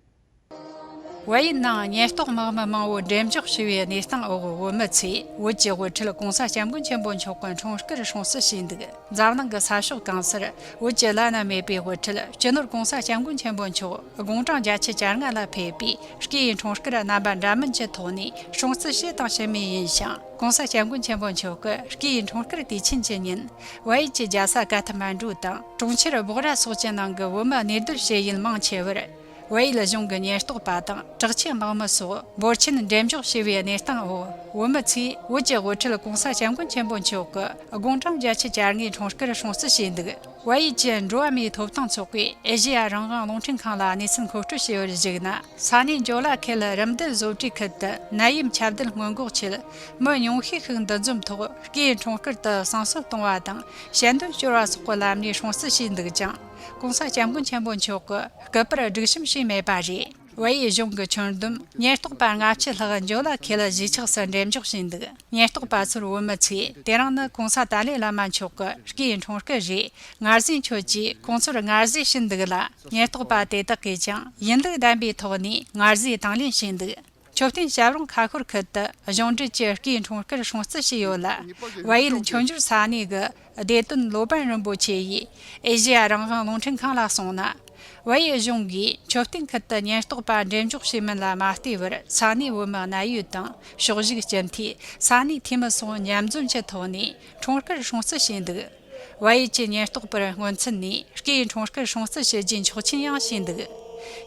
བལ་ཡུལ་ནང་ཉེན་རྟོག་དམག་མི་མང་བོ་འགྲེམས་འཇོག་བྱས་པའི་གནས་སྟངས་འོག་བོད་མི་ཚོས་བོད་ཀྱི་དབུ་ཁྲིད་༧གོང་ས་༧སྐྱབས་མགོན་ཆེན་པོ་མཆོག་གི་འཁྲུངས་སྐར་སྲུང་བརྩི་བྱས་འདུག་འཛམ་གླིང་གི་ས་ཕྱོགས་གང་སར་བོད་ཀྱི་བླ་ན་མེད་པའི་དབུ་ཁྲིད་སྤྱི་ནོར་༧གོང་ས་༧སྐྱབས་མགོན་ཆེན་པོ་མཆོག་དགུང་གྲངས་བརྒྱད་ཅུ་གྱ་ལྔ་ལ་ཕེབས་པའི་སྐུའི་འཁྲུངས་སྐར་རྣམ་པ་འདྲ་མིན་གྱི་ཐོག་ནས་སྲུང་བརྩི་བྱས་དང་བྱེད་མུས་ཡིན་ཞིང་། ྋགོང་ས་༧སྐྱབས་མགོན་ཆེན་པོ་མཆོག་གི་སྐུའི་འཁྲུངས་སྐར་དུས་ཆེན་གྱི་ཉིན་བལ་ཡུལ་གྱི་རྒྱལ་ས་ཀ་ཐ་མན་གྲུ་དང་གྲོང་ཁྱེར་སྦོག་ར་སོགས་ཀྱི་ནང་གི་བོད་མི་གནས་སྡོད་བྱེད་ཡུལ་མང་ཆེ་བར། བལ་ཡུལ་གཞུང་གི་ཉེན་རྟོག་པ་དང་དྲག་ཆས་དམག་མི་སོགས་འབོར་ཆེན་འགྲེམས་འཇོག་བྱས་པའི་གནས་སྟངས་འོག་བོད་མི་ཚོས་བོད་ཀྱི་དབུ་ཁྲིད་༧གོང་ས་༧སྐྱབས་མགོན་ཆེན་པོ་མཆོག་གི་དགུང་གྲངས་བརྒྱད་ཅུ་གྱ་ལྔའི་འཁྲུངས་སྐར་སྲུང་བརྩི་བྱས་འདུག་བལ་ཡུལ་གྱི་འགྲོ་བ་མིའི་ཐོབ་ཐང་ཚོགས་པས་ཨེ་ཤེ་ཡ་རང་དབང་རླུང་འཕྲིན་ཁང་ལ་གནས་ཚུལ་མཁོ་སྤྲོད་བྱས་པར་གཞིགས་ན། ས་གནས་ཇོ་ལ་ཁེལ་རིམ་བསྟུན་བཟོ་གྲྭའི་ཁུལ་དུ་ནད་ཡམས་ཁྱབ་གདལ་སྔོན་འགོག་ཆེད་མི་ཉུང་ཤས་ཤིག་འདུ་འཛོམས་ཐོག་སྐུའི་འཁྲུངས་སྐར་དུ་བསང་གསོལ་གཏོང་བ་དང་ཞལ་འདོན་སྐྱོར་བ་སོགས་ཀྱི་ལམ་ནས་སྲུང་བརྩི་བྱས་འདུག་ཀྱང་། ྋགོང་ས་ྋསྐྱབས་མགོན་ཆེན་པོ་མཆོག་གི་སྐུ་པར་སྒྲིག་གཤོམ་བྱས་མེད་པ་རེད། བལ་ཡུལ་གཞུང་གི་ཁྱོན་བསྡོམས་ཉེན་རྟོག་པ་ལྔ་བཅུ་ལྷག་ཇོ་ལ་ཁེལ་གཞིས་ཆགས་སུ་འགྲེམས་འཇོག་བྱས་འདུག་ཉེན་རྟོག་པ་ཚོར་བོད་མི་ཚོས་དེ་རིང་ནི་༧གོང་ས་ཏཱ་ལའི་བླ་མ་མཆོག་གི་སྐུའི་འཁྲུངས་སྐར་རེད། ངར་རྫས་མཆོད་ཅེས་ཁོང་ཚོར་ངར་རྫས་བྱིན་འདུག་ལ། ཉེན་རྟོག་པ་དེ་དག་གིས་ཀྱང་ཡིན་ལུགས་ལྡན་པའི་ཐོག་ནས་ངར་རྫས་དང་ལེན་བྱས་འདུག་མཆོད་རྟེན་ཞབས་རིང་ཁ་ཤོར་ཁུལ་དུ་གཞུང་འབྲེལ་གྱི་སྐུའི་འཁྲུངས་སྐར་སྲུང་བརྩི་བྱས་ཡོད་ལ། བལ་ཡུལ་མཆོད་འཇོར་ས་གནས་ཀྱི་བདེ་དོན་སློབ་དཔོན་རིན་པོ་ཆེ་ཡིས་ཨེ་ཤེ་ཡ་རང་དབང་རླུང་འཕྲིན་ཁང་ལ་གསུངས་ན། བལ་ཡུལ་གཞུང་གིས་མཆོད་རྟེན་ཁུལ་དུ་ཉེན་རྟོག་པ་འགྲེམས་འཇོག་བྱས་མིན་ལ་མ་བལྟས་པར་ས་གནས་བོད་མི་གནད་ཡོད་དང་ཕྱོགས་བཞུགས་སྤྱི་འཐུས་ས་གནས་འཐུས་མི་སོགས་མཉམ་འཛོམས་ཀྱི་ཐོག་ནས་འཁྲུངས་སྐར་སྲུང་བརྩི་བྱས་འདུག་བལ་ཡུལ་གྱི་ཉེན་རྟོག་པར་སྔོན་ཚུད་ནས་སྐུའི་འཁྲུངས་སྐར་སྲུང་བརྩི་ཞུ་རྒྱུའི་ཆོག་མཆན་ཡང་ཞུས་འདུག་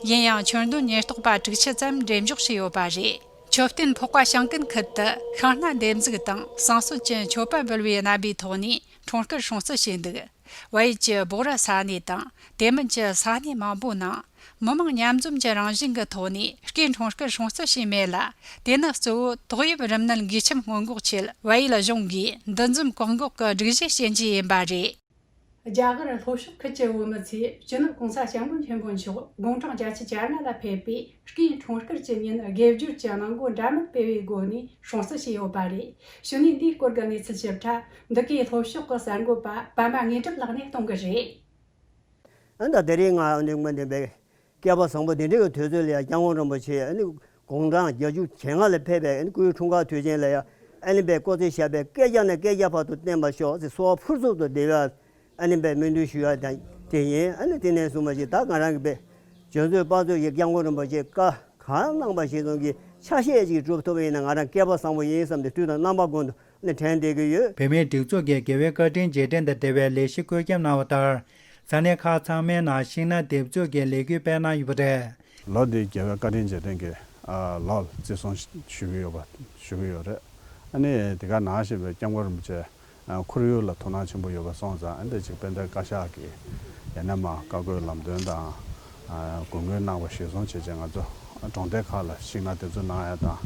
ཡིན་ཡང་ཁྱོན་བསྡོམས་ཉེན་རྟོག་པ་དྲུག་ཅུ་ཙམ་འགྲེམས་འཇོག་བྱས་ཡོད་པ་རེད། མཆོད་རྟེན་འཕགས་པ་བྱང་ཀུན་ཁུལ་དུ་ཤིང་སྣ་འདེབས་འཛུགས་དང་བསང་གསོལ་གྱི་མཆོད་པ་འབུལ་བའི་རྣམ་པའི་ཐོག་ནས་འཁྲུངས་སྐར་སྲུང་བརྩི་བྱས་འདུག་བལ་ཡུལ་གྱི་སྦོག་ར་ས་གནས་དང་དེ་མིན་གྱི་ས་གནས་མང་པོའི་ནང་མི་མང་མཉམ་འཛོམས་ཀྱི་རང་བཞིན་གྱི་ཐོག་ནས་སྐུའི་འཁྲུངས་སྐར་སྲུང་བརྩི་བྱས་མེད་ལ། དེ་ནི་གཙོ་བོ་ཏོག་དབྱིབས་རིམས་ནད་འགོས་ཁྱབ་སྔོན་འགོག་ཆེད་བལ་ཡུལ་གཞུང་གིས་འདུ་འཛོམས་བཀག་འགོག་གི་སྒྲིག་གཞི་བྱེད་རྒྱུ་ཡིན་པ་རེད། རྒྱ་གར་ལྷོ་ཕྱོགས་ཁུལ་གྱི་བོད་མི་ཚོས་སྤྱི་ནོར་༧གོང་ས་༧སྐྱབས་མགོན་ཆེན་པོ་མཆོག་དགུང་གྲངས་བརྒྱད་ཅུ་གྱ་ལྔ་ལ་ཕེབས་པའི་སྐུའི་འཁྲུངས་སྐར་གྱི་ཉིན་དགེ་སྦྱོར་གྱི་གནང་སྒོ་འདྲ་མིན་སྤེལ་བའི་སྒོ་ནས་སྲུང་བརྩི་བྱས་ཡོད་པ་རེད། ཕྱི་ནས་འདིའི་སྐོར་གྱི་གནས་ཚུལ་ཞིབ་ཕྲ་འདི་གའི་ལྷོ་ཕྱོགས་ཀྱི་གསར་འགོད་པ་པདྨ་དངོས་གྲུབ་ལགས་ནས་གཏོང་གི་རེད། ཨ་ནི་ད་དེ་རིང་ང་ཨ་ནི་སྔོན་དེ་བས་སྐལ་པ་བཟང་པོ་དེ་འདྲའི་གི་དུས་ཚོད་ལ་ཡང་སྐྱབས་མགོན་རིན་པོ་ཆེ་ཨ་ནི་དགུང་གྲངས་བརྒྱད་ཅུ་གྱ་ལྔ་ལ་ཕེབས་པའི་ཨ་ནི་སྐུའི་འཁྲུངས་སྐར་དུས་ཆེན་ལ་ཡང་ཨ་ནི་བས་སྐུ་ཚེ་ཞབས་པད་བསྐལ་བརྒྱ་ནས་བསྐལ་བརྒྱ་བར་དུ་བརྟན་པར་ཤོག་ཅེས་གསོལ་བ་ཕུར་ཚུགས་སུ་འདེབས་ཡ་ཨ་ནི་བས་སྨོན་འདུན་ཞུ་ཡ་དེ་ཡིན། ཨ་ནི་དེ་ནས་བཟུང་བ་ཞིག་ད་ང་རང་གི་བས་འཇོན་ཚོད་དཔག་ཚོད་ཀྱི་སྐྱབས་མགོན་རིན་པོ་ཆེ་བཀའ་གང་གནང་པ་ཞིག་ཙམ་གྱི་ཆ་ཤས་ཅིག་སྒྲུབ་ཐུབ་པ་ཡིན་ན་ང་རང་སྐལ་པ་བཟང་པོ་ཡིན་བསམ་སྟེ་དུས་དང་རྣམ་པ་ཀུན་ཏུ་ ནས་དྲན་བསྡད་ཀྱི་ཡོད། བོད་མིའི་སྒྲིག་འཛུགས་ཀྱི་རྒྱལ་བའི་བཀའ་དྲིན་རྗེས་དྲན་དང་འབྲེལ་བའི་ལས་གཞི་བཀོད་ཁྱབ་གནང་བ་ལྟར། ས་གནས་ཁག་ཚང་མའི་ནང་ཤིང་ནགས་འདེབས་འཛུགས་ཀྱི་ལས་འགུལ་སྤེལ་གནང་ཡོད་པ་རེད། ལོ་འདིའི་རྒྱལ་བའི་བཀའ་དྲིན་རྗེས་དྲན་གྱི་ལོ་ལ་བརྩི་སྲུང་ཞུ་གི་ཡོད་པ་ཞུ་གི་ཡོད་རེད། ཨ་ནི་དེ་ག་ནང་བཞིན་པའི་སྐྱབས་མགོན་རིན་པོ་ཆེ་ཁོར་ཡུག་ལ་དོ་སྣང་ཆེན་པོ་ཡོད་པ་སོང་ཙང་། ཨ་ནི་ཅིག་དཔལ་ལྡན་བཀའ་ཤག་གིས་ཡང་ན་མ་བཀའ་བཀོད་ལམ་སྟོན་དང་། ཨ་དགོས་མཁོ་གནང་བ་གཞིར་བཟུང་བྱས་བྱས་ང་ཚོ་གྲོང་རྡལ་ཁག་ལ་ཤིང་ནགས་འདེབས་འཛུགས་གནང་ཡ་དང་།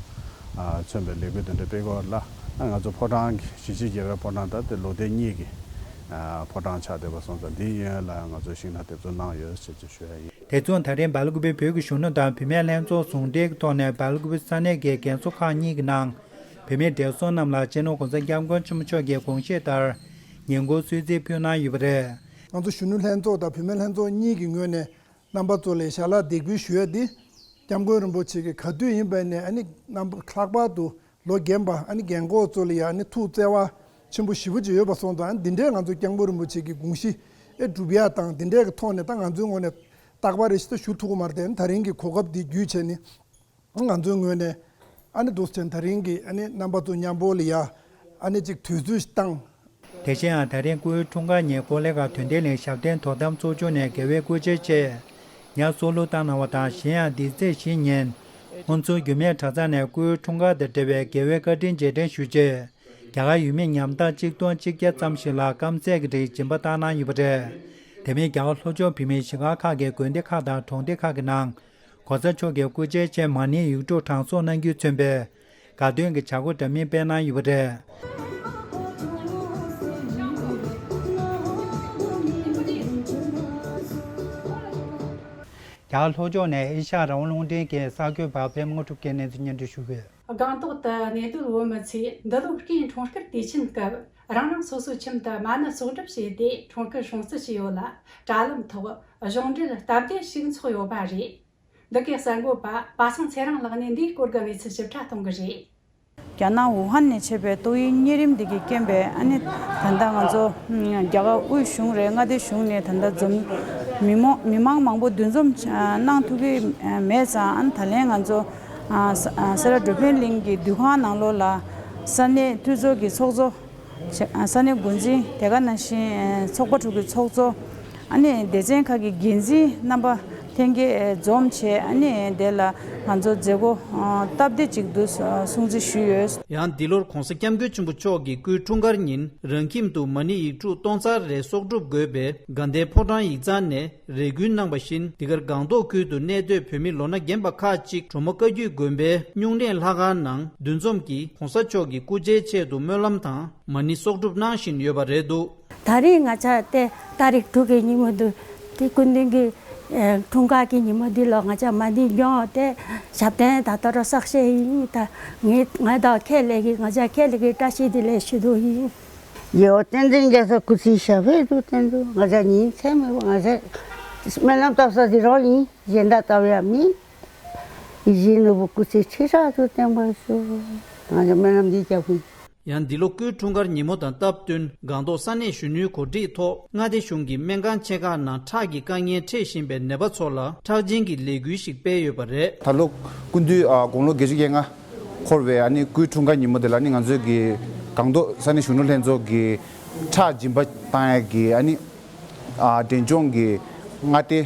ཨ་མཚོན་པའི་ལས་འགུལ་དེ་འདྲ་སྤེལ་གྱི་ཡོད་ལ། ཨ་ང་ཚོ་ཕོ་བྲང་གི་གཞིས་བྱེས་རྒྱལ་བའི་ཕོ་བྲང་ད་དེ་ལོ་ཟླ་གཉིས་ཀྱི་ཨ་ཕོ་བྲང་ཆགས་བསྡད་པ་སོང་ཙང་། འདིའི་གཡས་གཡོན་ལ་ང་ཚོ་ཤིང་ནགས་འདེབས་འཛུགས་གནང་ཡོད་ཅེས་ཅིག་ཞུ་ཡ་ཡིན། དེ་མཚུངས་ད་རེས་སྦེལ་ཀོབ་བོད་ཀྱི་གཞོན་ནུ་དང་བུད་མེད་ལྷན་ཚོགས་ཟུང་འབྲེལ་གྱི་ཐོག་ནས་སྦེལ་ཀོབ་ས་གནས་ཀྱི་རྒན་གསོ་ཁག་གཉིས་ཀྱི་ནང་བུད་མེད་བགྲེས་སོང་རྣམས་ལ་སྤྱི་ནོར་༸གོང་ས་༸སྐྱབས་མགོན་ཆེན་པོ་མཆོག་གི་དགོངས་བཞེད་ལྟར་ཉིན་གུང་གསོལ་ཚིགས་ཕུལ་གནང་ཡོད་པ་རེད། ང་ཚོ་གཞོན་ནུ་ལྷན་ཚོགས་དང་བུད་མེད་ལྷན་ཚོགས་གཉིས་ཀྱི་ངོས་ནས་རྣམ་པ་ཚོ་ལ་ཞལ་ལག་འདེགས་འབུལ་ཞུ་ཡ་འདི། སྐྱབས་མགོན་རིན་པོ་ཆེ་གིས་ག་དུས་ཡིན་པ་ནས་ཨ་ནི་རྣམ་པ་ལྷག་པར་དུ་ལོ་རྒན་པ་ཨ་ནི་རྒན་འཁོགས་ཚོ་ལ་ཡ་ཨ་ནི་ཐུགས་བརྩེ་བ་ཆེན་པོ་ཞེ་པོ་ཅིག་ཡོད་པ་སོང་ཙང་། ཨ་ནི་འདི་འདྲའི་ང་ཚོ་སྐྱབས་མགོན་རིན་པོ་ཆེ་གི་དགོངས་གཞི་ཨེ་སྒྲུབ་ཡ་དང་། འདི་འདྲའི་གི་ཐོག་ནས་ད་ང་ཚོའི་ངོས་ནས་རྟག་པར་རེ་ཞིག་ད་ཞུ་ཐུབ་ཀྱི་མ་རེད་དེ། ཨ་ནི་ད་རིང་གི་གོ་སྐབས་འདི་བརྒྱུད་བྱས་ནས་ང་ཚོའི་ངོས་ནས་ཨ་ནི་འདུག་སེ་ད་རིང་གི་ཨ་ནི་རྣམ་པ་ཚོ་མཉམ་པོ་ལ་ཡ་ཨ་ནི་ཅིག་དུས་ཚོད་ཞིག་བཏང་། དེ་བཞིན་ཡང་ད་རིང་སྐུའི་འཁྲུངས་སྐར་ཉིན་ཀོ་ལི་གྷལ་དོན་ལྡན་གླིང་ཞབས་བརྟན་དོ་དམ་ཚོགས་ཆུང་ནས་རྒྱལ་བའི་སྐུ་ཕྱྭའི་ཆེད་ཉ་གསོལ་ལོ་བཏང་གནང་བ་དང་། གཞན་ཡང་འདི་ཚེས་བཞི་ཉིན་ཧོན་སུར་རྒྱུད་སྨད་གྲྭ་ཚང་ནས་སྐུའི་འཁྲུངས་སྐར་དང་འབྲེལ་བའི་རྒྱལ་བའི་བཀའ་དྲིན་རྗེས་དྲན་ཞུ་ཆེད། རྒྱ་གར་ཡུལ་མི་ཉམ་ཐག་གཅིག་སྟོང་གཅིག་བརྒྱ་ཙམ་ཞིག་ལ་སྐམ་སའི་གི་རིགས་སྦྱིན་པ་བཏང་གནང་ཡོད་པ་རེད། དེ་མིན་རྒྱ་གར་ལྷོ་ཕྱོགས་བོད་མིའི་གཞིས་སྒར་ཁག་གི་དགོན་སྡེ་ཁག་དང་གྲོང་སྡེ་ཁག་གི་ནང་། ༸གོང་ས་མཆོག་གི་སྐུ་ཕྱྭའི་ཆེད་མ་ཎིའི་ཡིག་འབྲུ་གྲངས་གསོག་གནང་རྒྱུས་མཚོན་པའི་དགའ་སྟོན་གྱི་བྱ་སྒོ་འདྲ་མིན་སྤེལ་གནང་ཡོད་པ་རེད། རྒྱ་གར་ལྷོ་ཕྱོགས་ནས་ཨེ་ཤ་ཡ་རང་དབང་རླུང་འཕྲིན་གྱི་གསར་འགོད་པ་པད་མ་དངོས་གྲུབ་ཀྱིས་གནས་ཚུལ་སྙན་སྒྲོན་ཞུ་གི་ཡོད། སྒང་ཏོག་ཏུ་གནས་སྡོད་བོད་མི་ཚོས་འདི་ལོའི་སྐུའི་འཁྲུངས་སྐར་དུས་ཆེན་སྐབས་རང་རང་སོ་སོའི་ཁྱིམ་དུ་མ་ཎི་གསོག་སྒྲུབ་བྱས་ཏེ་འཁྲུངས་སྐར་སྲུང་བརྩི་བྱས་ཡོད་ལ། དྲ་ལམ་ཐོག་གཞུང་འབྲེལ་སྟབས་བདེ་ཞིག་འཚོགས་ཡོད་པ་རེད། འདི་གའི་གསར་འགོད་པ་པ་སངས་ཚེ་རིང་ལགས་ནས་འདིའི་སྐོར་གྱི་གནས་ཚུལ་ཞིབ་ཕྲ་གཏོང་གི་རེད། རྒྱ་ནག་ཝུ་ཧན་ནས་མཆེད་པའི་ཏོག་དབྱིབས་གཉན་རིམས་འདི་གི་རྐྱེན་པས་ཨ་ནི་ད་ལྟ་ང་ཚོ་རྒྱ་གར་དབུས་གཞུང་རེད། མངའ་སྡེ་གཞུང་ནས་ད་ལྟ་འཛོམས་མི་མོ་མི་མང་མང་པོ་འདུ་འཛོམས་གནང་ཐུབ་ཀྱི་མེད་ཙང་། ཨ་ནི་ད་ལན་ང་ཚོ་ཨ་ས་ཨ་སེ་ར་འགྲོ་ཕན་གླིང་གི་འདུ་ཁང་ནང་ལོགས་ལ་ས་གནས་འཐུས་ཚོགས་ཀྱི་ཚོགས་གཙོ། ས་གནས་འགོ་འཛིན། དེ་ག་ནང་བཞིན་ཚོགས་པ་དྲུག་གི་ཚོགས་གཙོ། ཨ་ནི་སྡེ་ཚན་ཁག་གི་འགན་འཛིན་རྣམ་པ་ལྷན་རྒྱས་འཛོམས་བྱས། ཨ་ནི་དེ་ལ་ང་ཚོ་མཛད་སྒོ་སྟབས་བདེ་ཅིག་ཏུ་སྲུང་བརྩི་ཞུས་ཡོད། ཡང་འདི་ལོར་༸གོང་ས་༸སྐྱབས་མགོན་ཆེན་པོ་མཆོག་གི་སྐུའི་འཁྲུངས་སྐར་ཉིན་རང་ཁྱིམ་དུ་མ་ཎི་ཡིག་དྲུག་སྟོང་ཚར་རེ་གསོག་སྒྲུབ་དགོས་པའི་དགའ་ལྡན་ཕོ་བྲང་ཡིག་ཚང་ནས་རེ་སྐུལ་གནང་བ་བཞིན། འདི་གར་སྒང་ཏོག་ཁུལ་དུ་གནས་སྡོད་བོད་མི་ལོ་ན་རྒན་པ་ཁག་ཅིག་གྲོ་མོ་བཀའ་བརྒྱུད་དགོན་པའི་སྨྱུང་གནས་ལྷ་ཁང་ནང་འདུ་འཛོམས་ཀྱིས་༸གོང་ས་མཆོག་གི་སྐུ་ཕྱྭའི་ཆེད་དུ་སྨོན་ལམ་དང་མ་ཎི་གསོག་སྒྲུབ་གནང་བཞིན་ཡོད་པ་རེད་འདུག། ད་རེས་ང་ཅག་དེ་ཏ་རིག་དྲུག་གི་ཉིན་མོ་འདུག། དེ་སྐུ་མདུན་གྱི་ཨེ་འཁྲུངས་སྐར་གྱི་ཉིན་མོ་འདི་ལ་ང་ཅག་མ་འདི་སྐྱོང་དེ་ཞབས་བརྟན་ད་ལྟ་རུ་བསགས་བཤད་ཡིན། ད་ངས་ང་དང་ཁས་ལེན་གྱི་ང་ཅག་ཁས་ལེན་གྱི་བཀྲ་ཤིས་བདེ་ལེགས་ཞུ་འདོད་ཡིན། ཡོ་བསྟན་འཛིན་རྒྱལ་ས་སྐུ་ཚེ་ཞབས་པད་དུ་བརྟན་དུ། ང་ཅག་ཉིན་མཚན་མེད་པར་ང་ཅག་སྨོན་ལམ་བཏབ་ས་འདི་རང་ཡིན། གཞན་དག་བཏབ་ཡ་མིན། ཡིད་བཞིན་ནོར་བུ་སྐུ་ཚེ་ཁྲི་ཕྲག་ཏུ་བརྟན་པར་ཤོག། ང་ཅག་སྨོན་ལམ་འདི་རྒྱབ་ཀྱི་ཡིན། ཡང་འདི་ལོ་སྐུའི་འཁྲུངས་སྐར་ཉིན་མོ་དང་སྟབས་བསྟུན་སྒང་ཏོག་ས་གནས་གཞོན་ནུའི་གོ་སྒྲིག་ཐོག་མངའ་སྡེ་གཞུང་གི་སྨན་ཁང་ཆེ་ཁག་ནང་ཁྲག་གི་དཀའ་ངལ་འཕྲད་བཞིན་པའི་ནད་པ་ཚོ་ལ་ཁྲག་སྦྱིན་གྱི་ལས་འགུལ་ཞིག་སྤེལ་ཡོད་པ་རེད། ད་ལོ་སྐུ་མདུན་ཨ་དགུང་ལོ་བརྒྱད་ཅུ་གྱ་ལྔ་འཁོར་བའི་ཨ་ནི་སྐུའི་འཁྲུངས་སྐར་ཉིན་མོ་དེ་ལ་ནི་ང་ཚོའི་གི་སྒང་ཏོག་ས་གནས་གཞོན་ནུ་ལྷན་ཚོགས་ཀྱི་ཁྲག་སྦྱིན་པ་བཏང་ཡ་གི་ཨ་ནི་ཨ་འབྲས་ལྗོངས་ཀྱི་མངའ་སྡེ་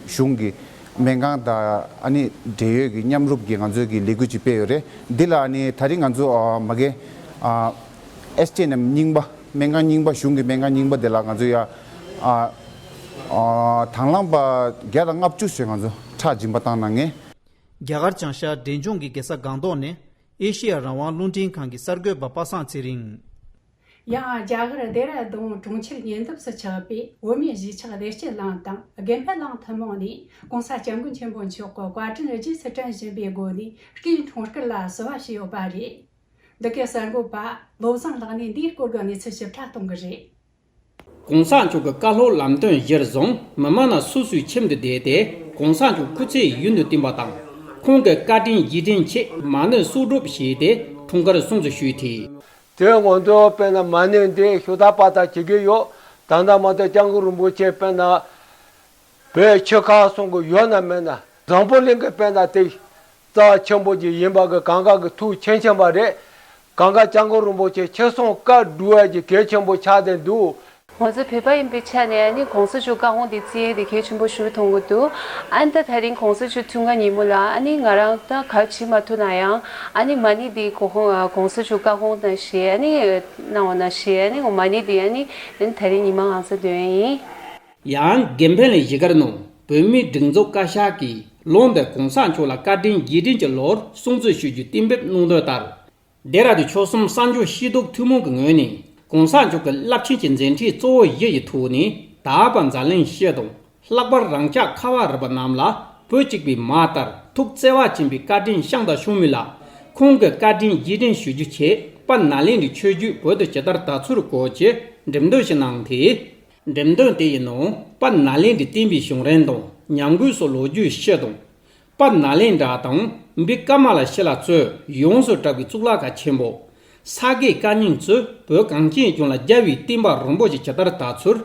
གཞུང་གི་སྨན་ཁང་དང་ཨ་ནི་འབྲེལ་ཡོད་ཀྱི་མཉམ་རུབ་ཀྱི་ང་ཚོའི་གི་ལས་འགུལ་ཅིག་སྤེལ་ཡོད་རེད། འདི་ལ་ཨ་ནི་ད་རིང་ང་ཚོ་ཨ་མ་གི་ཨ་ཨེ་སི་ཊི་ཨེན་ཨེམ་རྙིང་པ་སྨན་ཁང་རྙིང་པ་གཞུང་གི་སྨན་ཁང་རྙིང་པ་དེ་ལ་ང་ཚོ་ཡ་ཨ་ཨ་དང་བླངས་པ་བརྒྱ་དང་ལྔ་བཅུ་ཞིག་ང་ཚོ་ཁྲག་སྦྱིན་པ་བཏང་གནང་ངེས། རྒྱ་གར་བྱང་ཤར་འབྲས་ལྗོངས་ཀྱི་རྒྱལ་ས་སྒང་ཏོག་ནས་ཨེ་ཤེ་ཡ་རང་དབང་རླུང་འཕྲིན་ཁང་གི་གསར་འགོད་པ་པ་སངས་ཚེ་རིང་། ཡང་རྒྱ་གར་ལྡེ་ར་ལྡུན་གྲོང་ཁྱེར་ཉེ་འདབས་སུ་ཆགས་པའི་བོད་མིའི་གཞིས་ཆགས་བདེ་སྐྱིད་གླིང་དང་དགེ་འཕེལ་གླིང་ཐུན་མོང་ནས་༸གོང་ས་༸སྐྱབས་མགོན་ཆེན་པོ་མཆོག་གི་བཀའ་དྲིན་རྗེས་སུ་དྲན་བཞིན་པའི་སྒོ་ནས་སྐུའི་འཁྲུངས་སྐར་ལ་བསུ་བ་ཞུས་ཡོད་པ་རེད། འདི་གའི་གསར་འགོད་པ་བློ་བཟང་ལགས་ནས་འདིའི་སྐོར་གྱི་གནས་ཚུལ་ཞིབ་ཕྲ་གཏོང་གི་རེད། ༸གོང་ས་མཆོག་གི་བཀའ་སློབ་ལམ་སྟོན་གཞིར་བཟུང་མི་མང་རྣམས་སོ་སོའི་ཁྱིམ་དུ་བསྡད་དེ་༸གོང་ས་མཆོག་སྐུ་ཚེ་ཡུན་དུ་བརྟན་པ་དང་ཁོང་གི་བཀའ་དྲིན་རྗེས་དྲན་ཆེད་མ་ཎི་གསོག་སྒྲུབ་བྱས་ཏེ་འཁྲུངས་སྐར་སྲུང་བརྩི་ཞུས་ཏེ། དེ་ངོ་འདོད་དཔེར་ན་མ་ཎི་འདི་ཤུགས་དྲག་པ་དང་བྱེད་ཀྱི་ཡོད། ད་ལྟ་མ་གཏོགས་སྐྱབས་མགོན་རིན་པོ་ཆེ་དཔེར་ན་བོད་ཆོལ་ཁ་གསུམ་གྱི་ཡོད་ན་མེད་ན། འཛམ་བུ་གླིང་གི་དཔེར་ན་དེ་རྩ་ཆེན་པོ་ཅིག་ཡིན་པ་གི་གང་ག་གི་ཐུགས་མཁྱེན་མཁྱེན་པ་རེད། གང་ག་སྐྱབས་མགོན་རིན་པོ་ཆེ་ཁྱེད་གསུང་བཀའ་སྒྲུབ་ཡ་གི་གལ་ཆེན་པོ་ཆགས་བསྡད་འདུག། ང་ཚོ་བོད་པ་ཡིན་པའི་ཆ་ནས་ཨ་ནི་གོང་ས་མཆོག་བཀའ་དགོངས་དེ་བརྩི་ཡས་དེ་གལ་ཆེན་པོ་ཞིག་མཐོང་གི་འདུག། ཨ་ནི་ད་དེ་རིང་གོང་ས་མཆོག་ཐུགས་འགན་ཉིན་མོ་ལ་ཨ་ནི་ང་རང་ད་ག་བྱེད་མ་ཐུབ་ན་ཡང་ཨ་ནི་མ་ཎི་དེ་གོ་གོང་ས་མཆོག་བཀའ་དགོངས་དང་བཞེས་ཨ་ནི་གནང་བ་ན་བཞེས་ཨ་ནི་མ་ཎི་དེ་ཨ་ནི་དེ་རིང་ཉི་མ་ང་ཚོ་འདོན་ཡིན། ཡང་དགེ་འཕེལ་གླིང་གཞིས་སྒར་ནང་བོད་མིའི་སྒྲིག་འཛུགས་བཀའ་ཤག་གིས་ལོ་འདིར་གོང་ས་མཆོག་ལ་བཀའ་དྲིན་རྗེས་དྲན་གྱི་ལོར་སྲུང་བརྩི་ཞུ་རྒྱུ་གཏན་འབེབས་གནང་དོན་ལྟར། འདི་ར་དུ་ཆོལ་གསུམ་གསར་འབྱོར་སྐྱིད་སྡུག་ཐུན་མོང་གི་ངོས་ནས་གོང་ས་མཆོག་གི་རླབས་ཆེན་གྱི་མཛད་འཕྲིན་གཙོ་བོ་བཞི་ཡི་ཐོག་ནས་དར་བ་འཛམ་གླིང་སྤྱི་དང་ལྷག་པར་རང་ཅག་ཁ་བ་རི་པ་རྣམས་ལ་བོད་གཅིག་པའི་མ་ལྟར་ཐུགས་བརྩེ་བ་ཆེན་པོས་བཀའ་དྲིན་བསྐྱངས་དང་བསྐྱང་མུས་ལ། ཁོང་གི་བཀའ་དྲིན་རྗེས་དྲན་ཞུ་རྒྱུ་ཆེད་དཔལ་ནཱ་ལེནྡྲའི་ཆོས་བརྒྱུད་བོད་དུ་ཇི་ལྟར་དར་ཚུལ་སྐོར་གྱི་འགྲེམས་སྟོན་ཞིག་གནང་སྟེ། འགྲེམས་སྟོན་དེ་ཡི་ནང་དཔལ་ནཱ་ལེནྡྲའི་བསྟན་པའི་བྱུང་རིམ་དང་ཉམས་རྒུད་སོགས་ལོ་རྒྱུས་སྤྱི་དང་། དཔལ་ནཱ་ལེནྡྲ་དང་བི་ཀ་མ་ལ་ཤི་ལ་གཙོས་ཡོངས་སུ་གྲགས་པའི་གཙུག་ལག་ཁང་ཆེན་པོ། ས་དགེ་བཀའ་རྙིང་གཙོས་བོད་གངས་ཅན་ལྗོངས་ལ་རྒྱལ་བའི་བསྟན་པ་རིན་པོ་ཆེ་ཇི་ལྟར་དར་ཚུལ།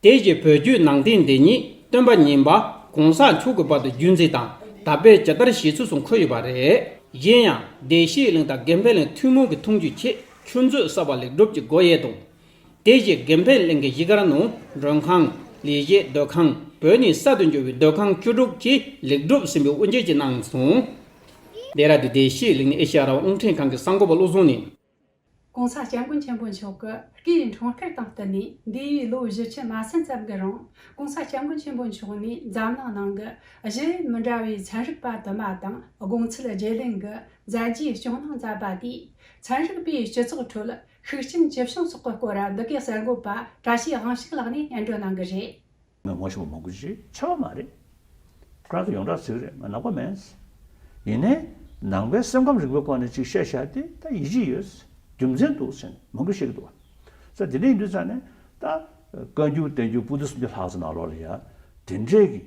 དེ་བཞིན་བོད་བརྒྱུད་ནང་བསྟན་འདི་ཉིད་སྟོན་པ་བསྙེན་པ་གོང་ས་མཆོག་གི་བར་དུ་རྒྱུན་འཛིན་དང་དར་སྤེལ་ཇི་ལྟར་བྱས་ཚུལ་སོགས་འཁོད་ཡོད་པ་རེད། གཞན་ཡང་བདེ་སྐྱིད་གླིང་དང་དགེ་འཕེལ་གླིང་ཐུན་མོང་གི་མཐོང་རྒྱུ་ཆེད་ཆུ་མཛོད་གསར་པ་ལེགས་གྲུབ་ཀྱི་སྒོ་དབྱེ་དང་། དེ་བཞིན་དགེ་འཕེལ་གླིང་གི་གཞིས་སྒར་ནང་མགྲོན་ཁང་། ལས་བྱེད་སྡོད་ཁང་། བོད་ནས་གསར་དུ་འབྱོར་བའི་སྡོད་ཁང་བཅུ་དྲུག་བཅས་ལེགས་གྲུབ་ཟིན་པའི་དབུ་འབྱེད་ཀྱིས་གནང་སོང་། ལྡེ་ར་ལྡུན་བདེ་སྐྱིད་གླིང་ནས་ཨེ་ཤེ་ཡ་རང་དབང་རླུང་འཕྲིན་ཁང་གི་གསར་འགོད་པ་བློ་བཟང་ནས། གོང་ས་སྐྱབས་མགོན་ཆེན་པོ་མཆོག་གི་སྐུའི་འཁྲུངས་སྐར་དང་བསྟུན་ནས་འདས་པའི་ལོ་བཞི་བཅུ་མ་ཟིན་ཙམ་གྱི་རིང་གོང་ས་སྐྱབས་མགོན་ཆེན་པོ་མཆོག་ནས་འཛམ་གླིང་ནང་གི་གཞི་ཡུལ་མི་འདྲ་བའི་ཚན་རིག་པ་དུ་མ་དང་དགོང་ཚུལ་བརྗེ་ལེན་གྱི་མཛད་རྗེས་སྐྱོང་གནང་མཛད་པ་དེས་ཚན་རིག་པའི་སྤྱི་ཚོགས་ཁྲོད་ཤུགས་རྐྱེན་ཇི་བྱུང་སོགས་ཀྱི་སྐོར་འདི་གའི་གསར་འགོད་པ་བཀྲ་ཤིས་དབང་ཕྱུག་ལགས་ནས་སྙན་སྒྲོན་གནང་གི་རེད། ངས་ངོ་ཤེས་པ་མང་པོ་ཅིག་ཆགས་པ་མ་རེད། ཁོ་རང་ཚོ་ཡོངས་གྲགས་ཟེར་གི་རེད། ང་ནག་པ་མིན། ཡིན་ནའི་ནང་པའི་སེམས་ཁམས་རིག་པའི་སྐོར་ནས་ཅིག་བཤད་བཞག་དེ་ད་ཡིད་ཆེས་ཡོད། རྒྱུ་མཚན་འདུག་ཟེར་ནས་མང་པོ་བཤད་ཀྱི་འདུག་བ། ས་དེ་འདྲ་ཡིན་དུས་ཙང་ནས་ད་བཀའ་འགྱུར་བསྟན་འགྱུར་པོ་ཏི་སུམ་བརྒྱ་ལྷག་ཙམ་ནང་ལོགས་ལ་ཡ་དེ་འདྲའི་གི་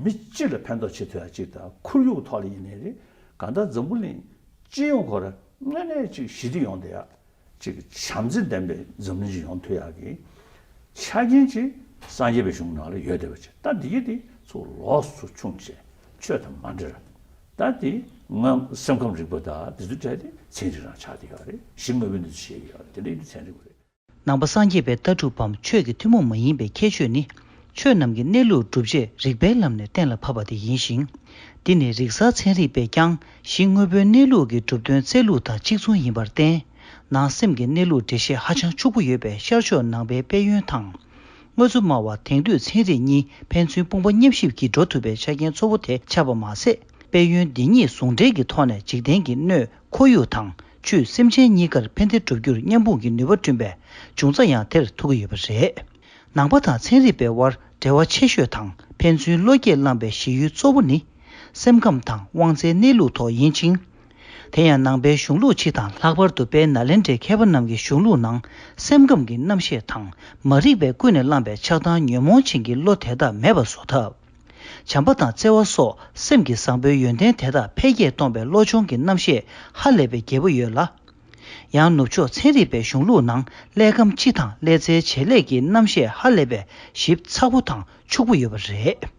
མི་སྤྱི་ལ་ཕན་ཐོགས་བྱེད་ཐུབ་ཡ་ཅིག་དང་ཁོར་ཡུག་ཐོག་ལ་ཡིན་ནའི་རེད། གང་ལྟར་འཛམ་བུ་གླིང་སྤྱི་ཡོངས་ཁོ་ར་དངོས་གནས་ཅིག་ཞི་བདེ་ཡོང་བསྡད་ཡ། ཅིག་བྱམས་བརྩེ་ལྡན་པའི་འཛམ་གླིང་ཅིག་ཡོང་ཐུབ་ཡག་གི་ཆ་རྐྱེན་ཅིག་སངས་རྒྱས་པའི་གཞུང་ནང་ལ་ཡོད་བསྡད་པ་ཅིག་ད་འདི་གི་དེ་ཚོ་ལོགས་སུ་ཕྱུང་བྱས་ཆོས་དང་མ་འབྲེལ། ད་དེ་སྔོན་སེམས་ཁམས་རིག་པ་དང་དེ་ཚོའི་གྲས་དེ་ཚན་རིག་རང་ཆགས་བསྡད་ཡོད་རེད། གཞི་དངོས་པོའི་གནས་ཚུལ་བཤད་ཀྱི་ཡོད་རེད། དེ་འདྲ་ཡིན་དུས་ཚན་རིག་པ་རེད། ནང་པ་སངས་རྒྱས་པའི་ལྟ་གྲུབ་བམ་ཆོས་ཀྱི་ཐུན་མོང་མ་ཡིན་པའི་ཁྱད་ཆོས་ནི། ཆོས་རྣམས་ཀྱི་གནས་ལུགས་སྒྲུབ་བྱེད་རིགས་པའི་ལམ་ནས་གཏན་ལ་ཕབ་པ་དེ་ཡིན་ཞིང་། འདི་ནི་རིག་གསར་ཚན་རིག་པས་ཀྱང་གཞི་དངོས་པོའི་གནས་ལུགས་ཀྱི་གྲུབ་དོན་རྩལ་ལུགས་དང་གཅིག་མཚུངས་ཡིན་པར་བརྟེན། ནང་སེམས་ཀྱི་གནས་ལུགས་འགྲེལ་བཤད་ཧ་ཅང་ཕྱུག་པོ་ཡོད་པའི་ཤར་ཕྱོགས་ནང་པའི་དཔལ་ཡོན་དང་། དངོས་གཙོ་སྨྲ་བ་དེང་དུས་ཚན་རིག་གཉིས་ཕན་ཚུན་དཔུང་པ་མཉམ་གཤིབ་ཀྱིས་འགྲོ་ཐུབ་པའི་ཆ་རྐྱེན་གཙོ་བོ་དེ་ཆགས་པ་མ་ཟད། དཔལ་ཡོན་འདི་གཉིས་ཟུང་འབྲེལ་གྱི་ཐོག་ནས་འཇིག་རྟེན་གྱི་སྣོད་ཁོར་ཡུག་དང་བཅུད་སེམས་ཅན་གཉིས་ཀར་ཕན་བདེ་བསྒྲུབ་རྒྱུར་མཉམ་སྤུངས་ཀྱི་ནུས་པ་བསྐྲུན་པའི་འབྱུང་རྩ་ཡང་དེར་ཐུག་གི་ཡོད་པ་རེད། ནང་པ་དང་ཚན་རིག་པའི་དབར་འབྲེལ་བ་ཆེ་ཤོས་དང་ཕན་ཚུན་བློ་སྐྱེད་བསླངས་པའི་གཞི་ཡུལ་གཙོ་བོ་ནི། སེམས་ཁམས་དང་དབང་རྩའི་གནས་ལུགས་ཐོག་ཡིན་ཅིང་། དེ་ཡང་ནང་པའི་གཞུང་ལུགས་སྤྱི་དང་ལྷག་པར་དུ་དཔལ་ནཱ་ལེནྡྲའི་མཁས་པ་རྣམས་ཀྱི་གཞུང་ལུགས་ནང་སེམས་ཁམས་ཀྱི་རྣམ་ཤེས་དང་མ་རིག་པས་ཀུན་ནས་བསླངས་པའི་ཆགས་སྡང་ཉོན་མོངས་ཅན་གྱི་བློ་དེ་དག་མེད་པ་བཟོ་ཐབས། བྱམས་པ་དང་བརྩེ་བ་སོགས་སེམས་ཀྱི་བཟང་པོའི་ཡོན་ཏན་དེ་དག་འཕེལ་རྒྱས་གཏོང་པའི་བློ་སྦྱོང་གི་རྣམ་ཤེས་ཧ་ལས་པའི་རྒྱས་པོ་ཡོད་ལ། ཡང་ནུབ་ཕྱོགས་ཚན་རིག་པའི་གཞུང་ལུགས་ནང་ཀླད་ཁམས་སྤྱི་དང་ཀླད་རྩའི་བྱེད་ལས་ཀྱི་རྣམ་ཤེས་ཧ་ལས་པའི་ཞིབ་ཚགས་པོ་དང་ཕྱུག་པོ་ཡོད་པ་རེད།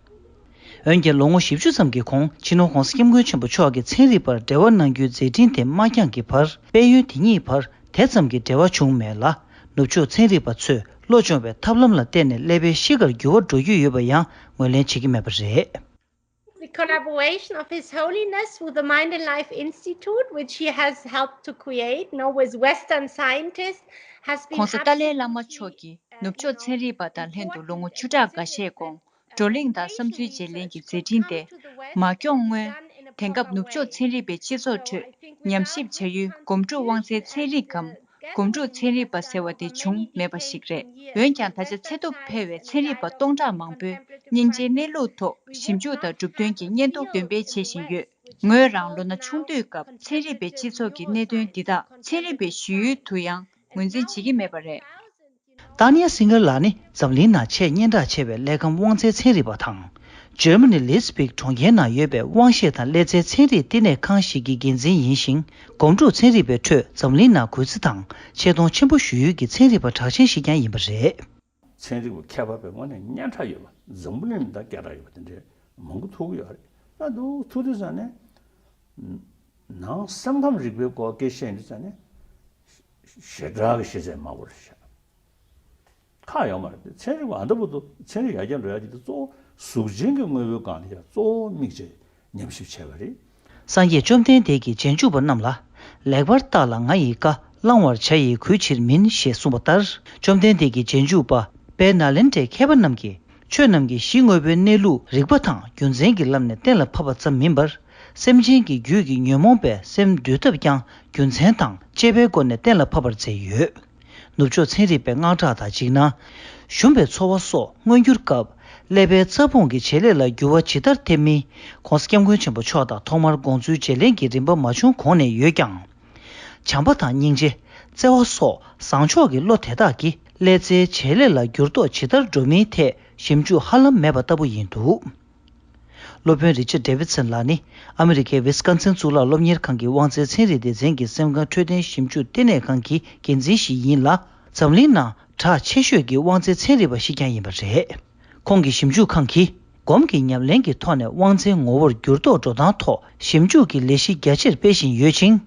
འོན་ཀྱང་ལོ་ངོ་བཞི་བཅུ་ཙམ་གྱི་གོང་སྤྱི་ནོར་༸གོང་ས་༸སྐྱབས་མགོན་ཆེན་པོ་མཆོག་གིས་ཚན་རིག་པར་འབྲེལ་བ་གནང་རྒྱུའི་མཛད་འཕྲིན་དེ་མ་འགྱངས་ཀྱི་བར་དཔལ་ཡོན་དེ་གཉིས་བར་དེ་ཙམ་གྱི་འབྲེལ་བ་བྱུང་མེད་ལ། ནུབ་ཕྱོགས་ཚན་རིག་པ་ཚོས་བློ་སྦྱོང་བའི་ཐབས་ལམ་ལ་བརྟེན་ནས་ཀླད་པའི་གཤིས་ཀར་འགྱུར་བ་འགྲོ་རྒྱུ་ཡོད་པ་ཡང་ངོས་ལེན་བྱེད་ཀྱི་མེད་པ་རེད། The collaboration of His Holiness with the Mind and Life Institute, which he has helped to create, you know, with Western scientists, has been གོང་ས་ཏཱ་ལའི་བླ་མ་མཆོག་གིས་ནུབ་ཕྱོགས་ཚན་རིག་པ་དང་ལྷན་དུ་ལོ་ངོ་བཅུ་ཕྲག་འགའ་ཤས་གོང་བགྲོ་གླེང་དང་བསམ་ཚུལ་བརྗེ་ལེན་གྱི་མཛད་འཕྲིན་དེ་མ་འཁྱོངས་སྔོན། དེང་སྐབས་ནུབ་ཕྱོགས་ཚན་རིག་པའི་སྤྱི་ཚོགས་ཁྲོད་ཉམས་ཞིབ་བྱ་ཡུལ་སྒོམ་སྒྲུབ་དབང་རྩའི་ཚན་རིག་གམ་སྒོམ་སྒྲུབ་ཚན་རིག་པ་ཟེར་བ་དེ་བྱུང་མེད་པ་ཞིག་རེད། འོན་ཀྱང་ད་ཆ་ཚད་ཐུབ་འཕེར་བའི་ཚན་རིག་པ་སྟོང་ཕྲག་མང་པོས་སྙིང་རྗེའི་གནས་ལུགས་ཐོག་ཞིབ་འཇུག་དང་སྒྲུབ་སྟོན་གྱི་སྙན་ཐོ་འདོན་སྤེལ་བྱེད་བཞིན་ཡོད། ངོས་རང་ལོ་ན་ཆུང་དུས་སྐབས་ཚན་རིག་པའི་སྤྱི་ཚོགས་ཀྱི་གནད་དོན་འདི་དག་ཚན་རིག་པའི་ཞི་ཡུལ་དུ་ཡང་ངོས་འཛིན་བྱེད་ཀྱི་མེད་པ་རེད། ཏཱ་ནི་ཡ་སིང་གར་ལགས་ནི་འཛམ་གླིང་ནང་ཆེས་སྙན་གྲགས་ཆེ་བའི་ཀླད་ཁམས་དབང་རྩའི་ཚན་རིག་པ་དང་། འཇར་མ་ནི་ལིས་སྦིག་གྲོང་ཁྱེར་ནང་ཡོད་པའི་དབང་ཤེད་དང་ཀླད་རྩའི་ཚན་རིག་བསྟི་གནས་ཁང་ཞིག་གི་འགན་འཛིན་ཡིན་ཞིང་། སྒོམ་སྒྲུབ་ཚན་རིག་པའི་ཁྲོད་འཛམ་གླིང་ནང་གུས་བརྩི་དང་ཆེ་མཐོང་ཆེན་པོ་ཞུ་ཡུལ་གྱི་ཚན་རིག་པ་གྲགས་ཅན་ཞིག་ཀྱང་ཡིན་པ་རེད། ཚན་རིག་པ་མཁས་པ་པའི་ངོས་ནས་སྙན་གྲགས་ཡོད་པ། འཛམ་བུ་གླིང་ལ་ད་སྐད་གྲགས་ཡོད་པ་དེ་འདྲའི་མང་པོ་ཐུག་གི་ཡོད་རེད། ད་འདུག་ཐུག་དུས་ཙང་ནས། ནང་སེམས་ཁམས་རིག་པའི་སྐོར་སྐད་ཆ་བཤད་དུས་ཙང་ནས། ཞེ་དྲག་གི་ཤེས་ཚད་དམའ་པོ་རེད་ཤག་ཁག་ཡོད་མ་རེད། ཚན་རིག་པ་ཨ་འདྲ་པོ་འདུག་ཚན་རིག་ཡར་རྒྱས་འགྲོ་ཡ་དེ་གཙོ་བོ་གཟུགས་ཅན་གྱི་དངོས་པོའི་སྒང་ལ་ཡ་གཙོ་བོ་དམིགས་བྱས་ཉམས་ཞིབ་བྱས་པ་རེད། སངས་རྒྱས་བཅོམ་ལྡན་འདས་ཀྱིས་རྗེས་འཇུག་པ་རྣམས་ལ། ལེགས་པར་བརྟགས་ལ་ང་ཡི་བཀའ། བླང་བར་བྱ་ཡི་གུས་ཕྱིར་མིན། ཞེས་གསུངས་པ་ལྟར། བཅོམ་ལྡན་འདས་ཀྱིས་རྗེས་འཇུག་པ་དཔལ་ནཱ་ལེནྡྲའི་མཁས་པ་རྣམས་ཀྱིས། ཆོས་རྣམས་ཀྱི་གཞི་དངོས་པོའི་གནས་ལུགས་རིགས་པ་དང་རྒྱུ་མཚན་གྱི་ལམ་ནས་གཏན་ལ་ཕབ་པ་ཙམ་མིན་པར། སེམས་ཅན་གྱི་རྒྱུད་ཀྱི་ཉོན་མོངས་པའི་སེམས་འདུལ་ཐབས་ཀྱང་རྒྱུ་མཚན་དང་དཔྱད་པའི་སྒོ་ནས་གཏན་ལ་ཕབ་པར་མཛད་ཡོད། ནུབ་ཕྱོགས་ཚན་རིག་པའི་དངངས་སྐྲག་དང་འཇིགས་སྣང་། ཞུམ་པའི་ཚོར་བ་སོགས་མངོན་གྱུར་སྐབས། ཀླད་པའི་རྩ་ཕུང་གི་བྱེད་ལས་ལ་འགྱུར་བ་ཇི་ལྟར་ཐེབས་མིན། ྋགོང་ས་ྋསྐྱབས་མགོན་ཆེན་པོ་མཆོག་དང་ཐོག་མར་དགོངས་ཚུལ་བརྗེ་ལེན་གྱི་རིམ་པ་མ་བྱུང་གོང་ནས་ཡོད་ཀྱང་། བྱམས་པ་དང་སྙིང་རྗེ། བརྩེ་བ་སོགས་བཟང་ཕྱོགས་ཀྱི་བློ་དེ་དག་གིས་ཀླད་རྩའི་བྱེད་ལས་ལ་འགྱུར་ལྡོག་ཇི་ལྟར་འགྲོ་མིན་ཐད་ཞིབ་འཇུག་ཧ་ལམ་མེད་པ་ལྟ་བུ་ཡིན་འདུག་སློབ་དཔོན་རི་ཆར་ཌེ་ཝིད་སན་ལགས་ནི་ཨ་མི་རི་ཀའི་ཝི་སི་ཀོན་སིན་གཙུག་ལག་སློབ་གཉེར་ཁང་གི་དབང་རྩའི་ཚན་རིག་སྡེ་ཚན་གྱི་སེམས་ཁམས་འཕྲོད་བསྟེན་ཞིབ་འཇུག་ལྟེ་གནས་ཁང་གི་འགན་འཛིན་ཞིག་ཡིན་ལ། འཛམ་གླིང་ནང་གྲགས་ཆེ་ཤོས་ཀྱི་དབང་རྩའི་ཚན་རིག་པ་ཞིག་ཀྱང་ཡིན་པ་རེད། ཁོང་གི་ཞིབ་འཇུག་ཁང་གིས་སྒོམ་གྱི་ཉམས་ལེན་གྱི་ཐོག་ནས་དབང་རྩའི་ངོ་བོར་འགྱུར་ལྡོག་འགྲོ་སྟངས་ཐོག་ཞིབ་འཇུག་གི་ལས་གཞི་རྒྱ་ཆེར་སྤེལ་བཞིན་ཡོད་ཅིང་།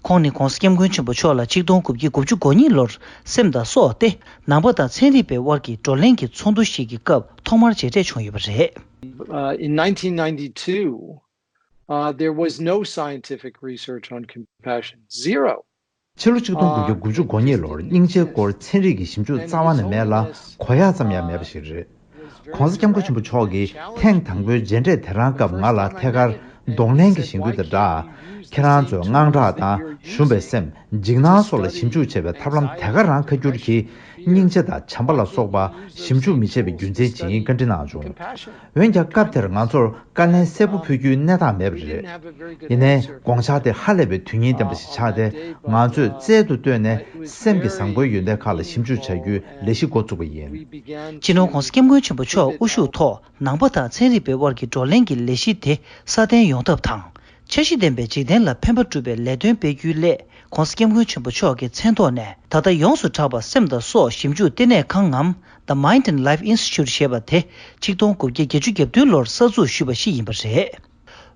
ཁོང་ནི་ྋགོང་ས་ྋསྐྱབས་མགོན་ཆེན་པོ་མཆོག་ལ་ཆིག་སྟོང་དགུ་བརྒྱ་དགུ་བཅུ་གོ་གཉིས་ལོར་སེམས་དང་སྲོག་སྟེ། ནང་པ་དང་ཚན་རིག་པའི་དབར་གྱི་བགྲོ་གླེང་གི་ཚོགས་འདུ་ཞིག་གི་སྐབས་ཐོག་མར་མཇལ་འཕྲད་བྱུང་ཡོད་པ་རེད། Uh, in nineteen ninety-two, uh, there was no scientific research on compassion. Zero. ཕྱི་ལོ་ཆིག་སྟོང་དགུ་བརྒྱ་དགུ་བཅུ་གོ་གཉིས་ལོར་སྙིང་རྗེའི་སྐོར་ཚན་རིག་གི་ཞིབ་འཇུག་རྩ་བ་ནས་མེད་ལ། གོ་ཡག་ཙམ་ཡང་མེད་པ་ཞིག་རེད། ྋགོང་ས་ྋསྐྱབས་མགོན་ཆེན་པོ་མཆོག་གིས་ཐེངས་དང་པོའི་མཇལ་འཕྲད་དེ་རང་སྐབས་ང་ལ་ཐད་ཀར་གདོང་ལེན་གྱི་གཞེན་སྐུལ་དང་སྦྲགས། ཁྱེད་རང་ཚོས་དངངས་སྐྲག་དང་ཞུམ་པའི་སེམས། འཇིགས་སྣང་སོགས་ལ་ཞིབ་འཇུག་བྱེད་པའི་ཐབས་ལམ་དེ་ག་རང་ཁ་སྒྱུར་གྱིས། སྙིང་རྗེ་དང་བྱམས་པ་ལ་སོགས་པ་ཞིབ་འཇུག་མི་བྱེད་པའི་རྒྱུ་མཚན་ཇི་ཡིན་བཀའ་འདྲི་གནང་བྱུང་། འོན་ཀྱང་སྐབས་དེར་ང་ཚོར་བཀའ་ལན་གསལ་པོ་ཕུལ་རྒྱུའི་གནས་སྟངས་མེད་པ་རེད། ཡིན་ནའི་དགོངས་འཆར་དེ་ཧ་ལས་པའི་དོན་སྙིང་ལྡན་པ་ཞིག་ཆགས་ཏེ། ང་ཚོས་རྩལ་དུ་བཏོན་ནས་སེམས་ཀྱི་བཟང་པོའི་ཡོན་ཏན་ཁག་ལ་ཞིབ་འཇུག་བྱ་རྒྱུའི་ལས་གཞི་འགོ་བཙུགས་པ་ཡིན། སྤྱི་ནོར་༧གོང་ས་༧སྐྱབས་མགོན་ཆེན་པོ་མཆོག་དབུ་བཞུགས་ཐོག་ནང་པ་དང་ཚན་རིག་པའི་དབར་གྱི་བགྲོ་གླེང་གི་ལས་གཞི་དེ་སྲ་བརྟན་ཡོང་ཐབས་དང་། འཆར་གཞི་ལྡན་པའི་འཇིག་རྟེན་ལ་ཕན་པ་སྒྲུབ་པའི་ལས་དོན་སྤེལ་རྒྱུའི་སླད། ྋགོང་ས་ྋསྐྱབས་མགོན་ཆེན་པོ་མཆོག་གི་མཚན་ཐོག་ནས་ད་ལྟ་ཡོངས་སུ་གྲགས་པ་སེམས་དང་སྲོག་ཞིབ་འཇུག་ལྟེ་གནས་ཁང་ངམ། The Mind and Life Institute ཞེས་པ་དེ་ཆིག་སྟོང་དགུ་བརྒྱ་བརྒྱད་ཅུ་གྱ་བདུན་ལོར་གསར་འཛུགས་ཞུས་པ་ཞིག་ཡིན་པ་རེད།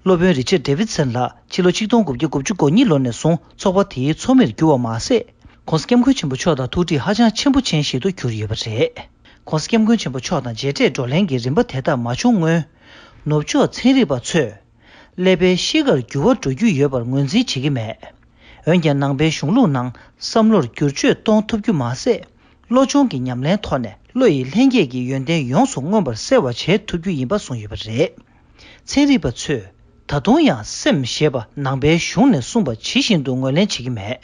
སློབ་དཔོན་རི་ཆར་ཌེ་ཝིད་སན་ལགས་ཕྱི་ལོ་ཆིག་སྟོང་དགུ་བརྒྱ་དགུ་བཅུ་གོ་གཉིས་ལོ་ནས་བཟུང་ཚོགས་པ་དེའི་ཚོགས་མིར་གྱུར་བ་མ་ཟད། ྋགོང་ས་ྋསྐྱབས་མགོན་ཆེན་པོ་མཆོག་དང་ཐུགས་འདྲིས་ཧ་ཅང་ཆེན་པོ་ཅན་ཞིག་ཏུ་གྱུར་ཡོད་པ་རེད། ྋགོང་ས་ྋསྐྱབས་མགོན་ཆེན་པོ་མཆོག་དང་མཇལ་འཕྲད་བགྲོ་གླེང་གི་རིམ་པ་དེ་དག་མ་བྱུང་སྔོན། ནུབ་ཕྱོགས་ཚན་རིག་པ་ཚོས། ཀླད་པའི་གཤིས་ཀར་འགྱུར་བ་འགྲོ་རྒྱུ་ཡོད་པར་ངོས་འཛིན་བྱེད་ཀྱི་མེད། འོན་ཀྱང་ནང་པའི་གཞུང་ལུགས་ནང་བསམ་བློར་བསྒྱུར་བཅོས་གཏོང་ཐུབ་རྒྱུ་མ་ཟད། བློ་སྦྱོང་གི་ཉམས་ལེན་ཐོག་ནས་བློ་ཡི་ལྷན་སྐྱེས་ཀྱི་ཡོན་ཏན་ཡོངས་སུ་མངོན་པར་གསལ་བར་བྱེད་ཐུབ་རྒྱུ་ཡིན་པ་གསུངས་ཡོད་པ་རེད། ཚན་རིག་པ་ཚོས་ད་དུང་ཡང་སེམས་ཞེས་པ་ནང་པའི་གཞུང་ནས་གསུངས་པ་ཇི་བཞིན་དུ་ངོས་ལེན་བྱེད་ཀྱི་མེད།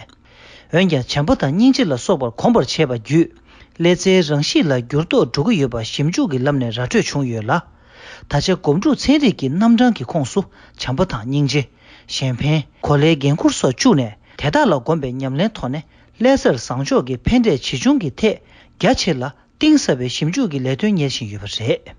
འོན་ཀྱང་བྱམས་པ་དང་སྙིང་རྗེ་ལ་སོགས་པར་གོམས་པར་བྱས་པ་བརྒྱུད། ཀླད་རྩའི་རང་གཤིས་ལ་འགྱུར་ལྡོག་འགྲོ་གི་ཡོད་པ་ཞིབ་འཇུག་གི་ལམ་ནས་ར་སྤྲོད་བྱུང་ཡོད་ལ། ད་ཆ་སྒོམ་སྒྲུབ་ཚན་རིག་གི་རྣམ་གྲངས་ཀྱི་ཁོངས་སུ་བྱམས་པ་དང་སྙིང་རྗེ། གཞན་ཕན། གོ་ལའི་འགན་འཁུར་སོགས་བཅུག་ནས་དེ་དག་ལ་གོམས་པའི་ཉམས་ལེན་ཐོག་ནས་ཀླད་རྩར་བཟང་ཕྱོགས་ཀྱི་ཕན་འབྲས་ཇི་བྱུང་གི་ཐད་རྒྱ་ཆེ་ལ་གཏིང་ཟབ་པའི་ཞིབ་འཇུག་གི་ལས་དོན་གཉེར་བཞིན་ཡོད་པ་རེད།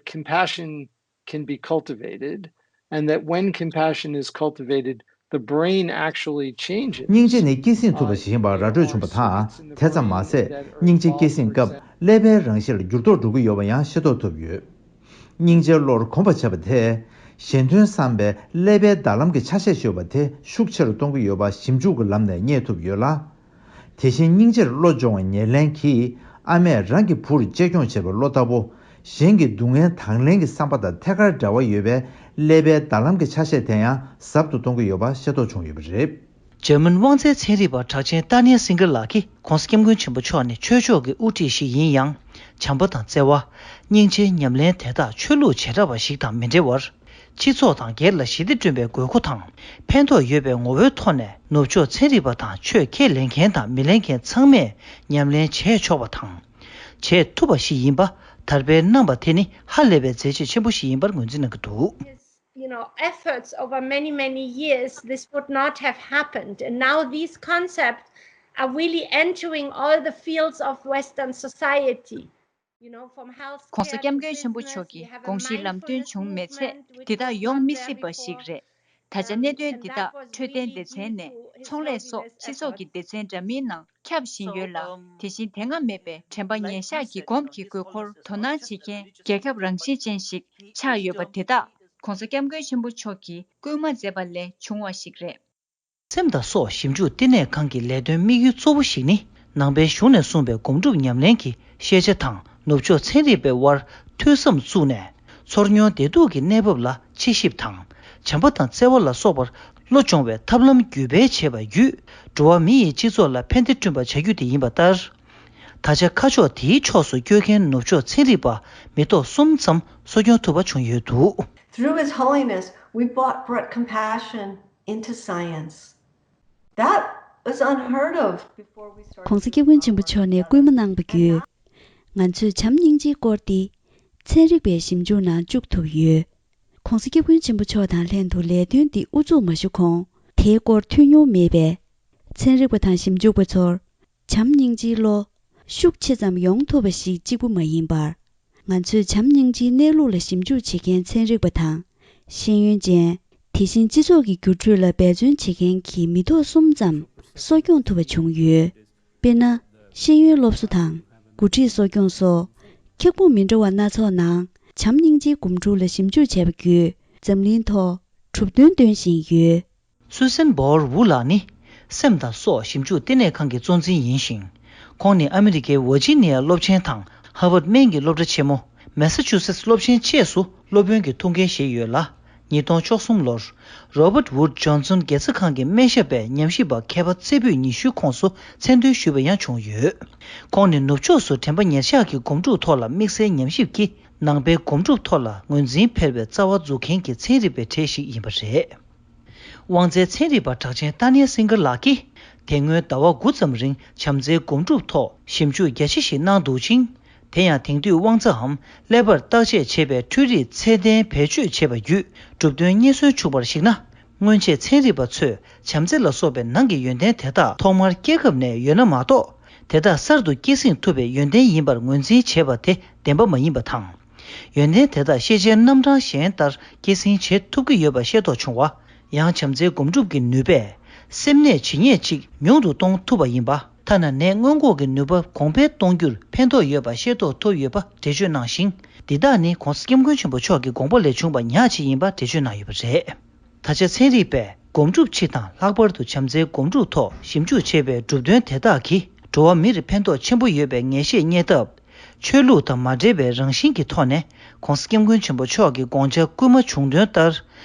Compassion can be cultivated, and that when compassion is cultivated, the brain actually changes. སྙིང་རྗེ་ནི་སྐྱེད་སྲིང་ཐུབ་པ་ཞིག་ཡིན་པར་ར་སྤྲོད་བྱུང་བ་དང་། དེ་ཙམ་མ་ཟད། སྙིང་རྗེ་སྐྱེད་སྲིང་སྐབས་ཀླད་པའི་རང་གཤིས་ལ་འགྱུར་ལྡོག་འགྲོ་གི་ཡོད་པ་ཡང་ཤེས་རྟོགས་ཐུབ་ཡོད། སྙིང་རྗེའི་བློར་གོམས་པར་བྱས་པ་དེས། གཞན་དོན་བསམ་པའི་ཀླད་པའི་ཟླ་ལམ་གྱི་ཆ་ཤས་ཤིག་ཡོད་པ་དེ་ཤུགས་ཆེ་རུ་གཏོང་གི་ཡོད་པ་ཞིབ་འཇུག་གི་ལམ་ནས་རྙེད་ཐུབ་ཡོད་ལ། དེ་བཞིན་སྙིང་རྗེར་བློ་སྦྱོང་བའི་ཉེར་ལེན་གྱིས་ཨ་མས་རང་གི་བུར་གཅེས་སྐྱོང་བྱེད་པའི་བློ་ལྟ་བུ། གཞན་གྱི་སྡུག་བསྔལ་དང་ལེན་གྱི་བསམ་པ་དང་ཐད་ཀར་འབྲེལ་བ་ཡོད་པའི་ཀླད་པའི་ཟླ་ལམ་གྱི་ཆ་ཤས་དེ་ཡང་ཟབ་ཏུ་གཏོང་གི་ཡོད་པ་ཤེས་རྟོགས་བྱུང་ཡོད་པ་རེད། འཇར་མན་དབང་རྩའི་ཚན་རིག་པ་གྲགས་ཅན་ཏཱ་ནེ་སིང་གར་ལགས་ཀྱིས་༧གོང་ས་༧སྐྱབས་མགོན་ཆེན་པོ་མཆོག་ནི་ཆོས་ཕྱོགས་ཀྱི་དབུ་ཁྲིད་ཞིག་ཡིན་ཡང་། བྱམས་པ་དང་བརྩེ་བ། སྙིང་རྗེའི་ཉམས་ལེན་དེ་དག་ཆོས་ལུགས་བྱེ་བྲག་པ་ཞིག་དང་མི་འབྲེལ་བར། སྤྱི་ཚོགས་དང་སྒེར་ལ་ཞི་བདེ་བསྐྲུན་པའི་དགོས་མཁོ་དང་། ཕན་ཐོགས་ཡོད་པའི་ངོ་བོའི་ཐོག་ནས་ནུབ་ཕྱོགས་ཚན་རིག་པ་དང་ཆོས་ཁས་ལེན་མཁན་དང་མི་ལེན་མཁན་ཚང་མས་ཉམས་ལེན་བྱས་ཆོག་པ་དང་། བྱེད་ཐུབ་པ་ཞིག་ཡིན་པ་དར་སྤེལ་གནང་པ་དེ་ནི་ཧ་ལས་པའི་མཛད་རྗེས་ཆེན་པོ་ཞིག་ཡིན་པར་ངོས་འཛིན་གནང་གི་འདུག you know, efforts over many, many years, this would not have happened. And now these concepts are really entering all the fields of Western society. You know, from health ྋགོང་ས་ྋསྐྱབས་མགོན་ཆེན་པོ་མཆོག་གི་དགོངས་གཞི་ལམ་སྟོན་བྱུང་མེད་ཚེ་འདི་དག་ཡོང་མི་སྲིད་པ་ཞིག་རེད། ད་ཆ་གནད་དོན་འདི་དག་འཕྲོད་བསྟེན་སྡེ་ཚན་ནས་ཚོང་ལས་སོགས་སྤྱི་ཚོགས་ཀྱི་སྡེ་ཚན་འདྲ་མིན་ནང་ཁྱབ་བཞིན་ཡོད་ལ། དེ་བཞིན་དེ་སྔ་མེད་པའི་དྲན་པ་ཉེར་བཞག་གི་སྒོམ་གྱི་དགོས་མཁོར་དོ་སྣང་བྱེད་མཁན་རྒྱལ་ཁབ་རང་བཞིན་ཅན་ཞིག་ཆགས་ཡོད་པ་དེ་དག་ྋགོང་ས་ྋསྐྱབས་མགོན་ཆེན་པོ་མཆོག་གིས་སྐུལ་མ་མཛད་པ་ལས་བྱུང་བ་ཞིག་རེད། སེམས་དང་སྲོག་ཞིབ་འཇུག་ལྟེ་གནས་ཁང་གི་ལས་དོན་དམིགས་ཡུལ་གཙོ་བོ་ཞིག་ནི། ནང་པའི་གཞུང་ནས་གསུངས་པའི་སྒོམ་སྒྲུབ་ཉམས་ལེན་གྱི་ཤེས་བྱ་དང་ནུབ་ཕྱོགས་ཚན་རིག་པའི་དབར་མཐུན་གསུམ་བཙུགས་ནས། ཚོར་མྱོང་བདེ་སྡུག་གི་གནས་བབ་ལ་དཔྱད་ཞིབ་དང་། བྱམས་པ་དང་བརྩེ་བ་ལ་སོགས་པར་བློ་སྦྱོང་བའི་ཐབས་ལམ་བརྒྱུད་སྤེལ་བྱས་པ་བརྒྱུད། འགྲོ་བ་མི་ཡི་སྤྱི་ཚོགས་ལ་ཕན་བདེ་བསྐྲུན་པར་བྱ་རྒྱུ་དེ་ཡིན་པ་ལྟར། ད་ཆ་ཁ་ཕྱོགས་དེའི་ཕྱོགས་སུ་བསྐྱོད་མཁན་ནུབ་ཕྱོགས་ཚན་རིག་པ་མི་ཐོག་གསུམ་ཙམ་གསོ་སྐྱོང་ཐུབ་པ་བྱུང་ཡོད་འདུག། Through His Holiness, we brought, brought compassion into science. That was unheard of before we started. ༧གོང་ས་༧སྐྱབས་མགོན་ཆེན་པོ་མཆོག་ནས་སྐུལ་མ་གནང་པ་བརྒྱུད། ང་ཚོས་བྱམས་སྙིང་རྗེའི་སྐོར་འདི་ཚན་རིག་པའི་ཞིབ་འཇུག་ནང་བཅུག་ཐུབ་ཡོད། ༧གོང་ས་༧སྐྱབས་མགོན་ཆེན་པོ་མཆོག་དང་ལྷན་དུ་ལས་དོན་འདི་དབུ་འཛུགས་མ་ཞུ་གོང་དེའི་སྐོར་ཐོས་མྱོང་མེད་པས། ཚན་རིག་པ་དང་ཞིབ་འཇུག་པ་ཚོར་བྱམས་སྙིང་རྗེའི་བློ་ཤུགས་ཆེ་ཙམ་ཡོང་ཐུབ་པ་ཞིག་གཅིག་པུ་མ་ཡིན་པར། ང་ཚོས་བྱམས་སྙིང་རྗེའི་གནས་ལུགས་ལ་ཞིབ་འཇུག་བྱེད་མཁན་ཚན་རིག་པ་དང་། ཤེས་ཡོན་ཅན། དེ་བཞིན་སྤྱི་ཚོགས་ཀྱི་འགྱུར་འགྲོས་ལ་འབད་བརྩོན་བྱེད་མཁན་གྱི་མི་ཐོག་གསུམ་ཙམ་གསོ་སྐྱོང་ཐུབ་པ་བྱུང་ཡོད། དཔེར་ན། ཤེས་ཡོན་སློབ་གསོ་དང་། འགོ་ཁྲིད་གསོ་སྐྱོང་སོགས། ཁྱབ་ཁོངས་མི་འདྲ་བ་སྣ་ཚོགས་ནང་བྱམས་སྙིང་རྗེའི་སྒོམ་སྒྲུབ་ལ་ཞིབ་འཇུག་བྱས་པ་བརྒྱུད། འཛམ་གླིང་ཐོག་གྲུབ་དོན་སྟོན་བཞིན་ཡོད། སུ་སན་བོར་ཝུ་ལགས་ནི། སེམས་དང་སྲོག་ཞིབ་འཇུག་ལྟེ་གནས་ཁང་གི་གཙོ་འཛིན་ཡིན་ཞིང་། ཁོང་ནི་ཨ་མི་རི་ཀའི་ཝར་ཇི་ནི་ཡ་སློབ་ཆེན་དང་ཧར་ཝརཌ་སྨན་གྱི་སློབ་གྲྭ་ཆེན་མོ། མེ་ས་ཆུ་སེ་ཊི་སློབ་ཆེན་བཅས་སུ་སློབ་དཔོན་གྱི་ཐུགས་འགན་བཞེས་ཡོད་ལ། ཉིས་སྟོང་བཅུ་གསུམ་ལོར། རོ་བརྟ་ཝུཌ་ཇོན་སོན་དགེ་རྩ་ཁང་གི་སྨན་ཞབས་པའི་ཉམས་ཞིབ་པ་མཁས་པ་རྩེ་ཕུད་ཉི་ཤུའི་ཁོངས་སུ་མཚན་འདོན་ཞུས་པ་ཡང་བྱུང་ཡོད། ཁོང་ནི་ནུབ་ཕྱོགས་སུ་དྲན་པ་ཉེར་བཞག་གི་སྒོམ་སྒྲུབ་ཐོག་ལ་དམིགས་བསལ་ཉམས་ཞིབ་ཀྱིས། ནང་པའི་སྒོམ་སྒྲུབ་ཐོག་ལ་ངོས་འཛིན་འཕེར་བའི་རྩ་བ་འཛུགས་མཁན་གྱི་ཚན་རིག་པའི་གྲས་ཤིག་ཡིན་པ་རེད། དབང་རྩའི་ཚན་རིག་པ་གྲགས་ཅན་ཏཱ་ནེལ་སིང་གར་ལགས་ཀྱིས། དེ་སྔོན་ཟླ་བ་དགུ་ཙམ་རིང་བྱམས་བརྩེའི་སྒོམ་སྒྲུབ་ཐོག་ཞིབ་འཇུག་རྒྱ་ཆེ་ཞིག་གནང་འདུག་ཅིང་། དེ་ཡང་དེང་དུས་དབང་རྩའམ་ཀླད་པར་བརྟག་དཔྱད་བྱེད་པའི་འཕྲུལ་རིག་ཚད་ལྡན་བེད་སྤྱོད་བྱས་པ་བརྒྱུད་གྲུབ་དོན་རྙེད་སོན་བྱུང་བར་གཞིགས་ན། སྔོན་ཆད་ཚན་རིག་པ་ཚོས་བྱམས་བརྩེ་ལ་སོགས་པའི་ནང་གི་ཡོན་ཏན་དེ་དག་ཐོག་མར་སྐྱེས་སྐབས་ནས་ཡོད་ན་མ་གཏོགས། དེ་དག་གསར་དུ་སྐྱེད་སྲིང་ཐུབ་པའི་ཡོན་ཏན་ཡིན་པར་ངོས་འཛིན་བྱས་པ་དེ་བདེན་པ་མ་ཡིན་པ་དང་། ཡོན་ཏན་དེ་དག་ཤེས་བྱའི་རྣམ་གྲངས་གཞན་ལྟར་སྐྱེད་སྲིང་བྱེད་ཐུབ་ཀྱི་ཡོད་པ་ཤེས་རྟོགས་བྱུང་བ། ཡང་བྱམས་བརྩེའི་སྒོམ་སྒྲུབ་ཀྱི་ནུས་པས་སེམས་ནད་ཇི་སྙེད་ཅིག་ཉུང་དུ་གཏོང་ཐུབ་པ་ཡིན་པ། ཐ་ན་ནད་སྔོན་འགོག་གི་ནུས་པ་གོང་འཕེལ་གཏོང་རྒྱུར་ཕན་ཐོགས་ཡོད་པ་ཤེས་རྟོགས་ཐུབ་ཡོད་པ་འགྲེལ་བརྗོད་གནང་ཞིང་། འདི་དག་ནི་༧གོང་ས་༧སྐྱབས་མགོན་ཆེན་པོ་མཆོག་གི་དགོངས་པ་ལས་བྱུང་བ་ཉག་ཅིག་ཡིན་པ་འགྲེལ་བརྗོད་གནང་ཡོད་པ་རེད། ད་ཆ་ཚན་རིག་པས་སྒོམ་སྒྲུབ་སྤྱི་དང་ལྷག་པར་དུ་བྱམས་བརྩེའི་སྒོམ་སྒྲུབ་ཐོག་ཞིབ་འཇུག་བྱས་པའི་གྲུབ་དོན་དེ་དག་གིས་འགྲོ་བ་མིར་ཕན་ཐོགས་ཆེན་པོ་ཡོད་པའི་ངེས་ཤེས་རྙེད་སྟབས། ཆོས་ལུགས་དང་མ་འབྲེལ་བའི་རང་བཞིན་གྱི་ཐོག་ནས་༧གོང་ས་༧སྐྱབས་མགོན་ཆེན་པོ་མཆོག་གི་དགོངས་འཆར་བསྐུལ་མ་བྱུང་དོན་ལྟར།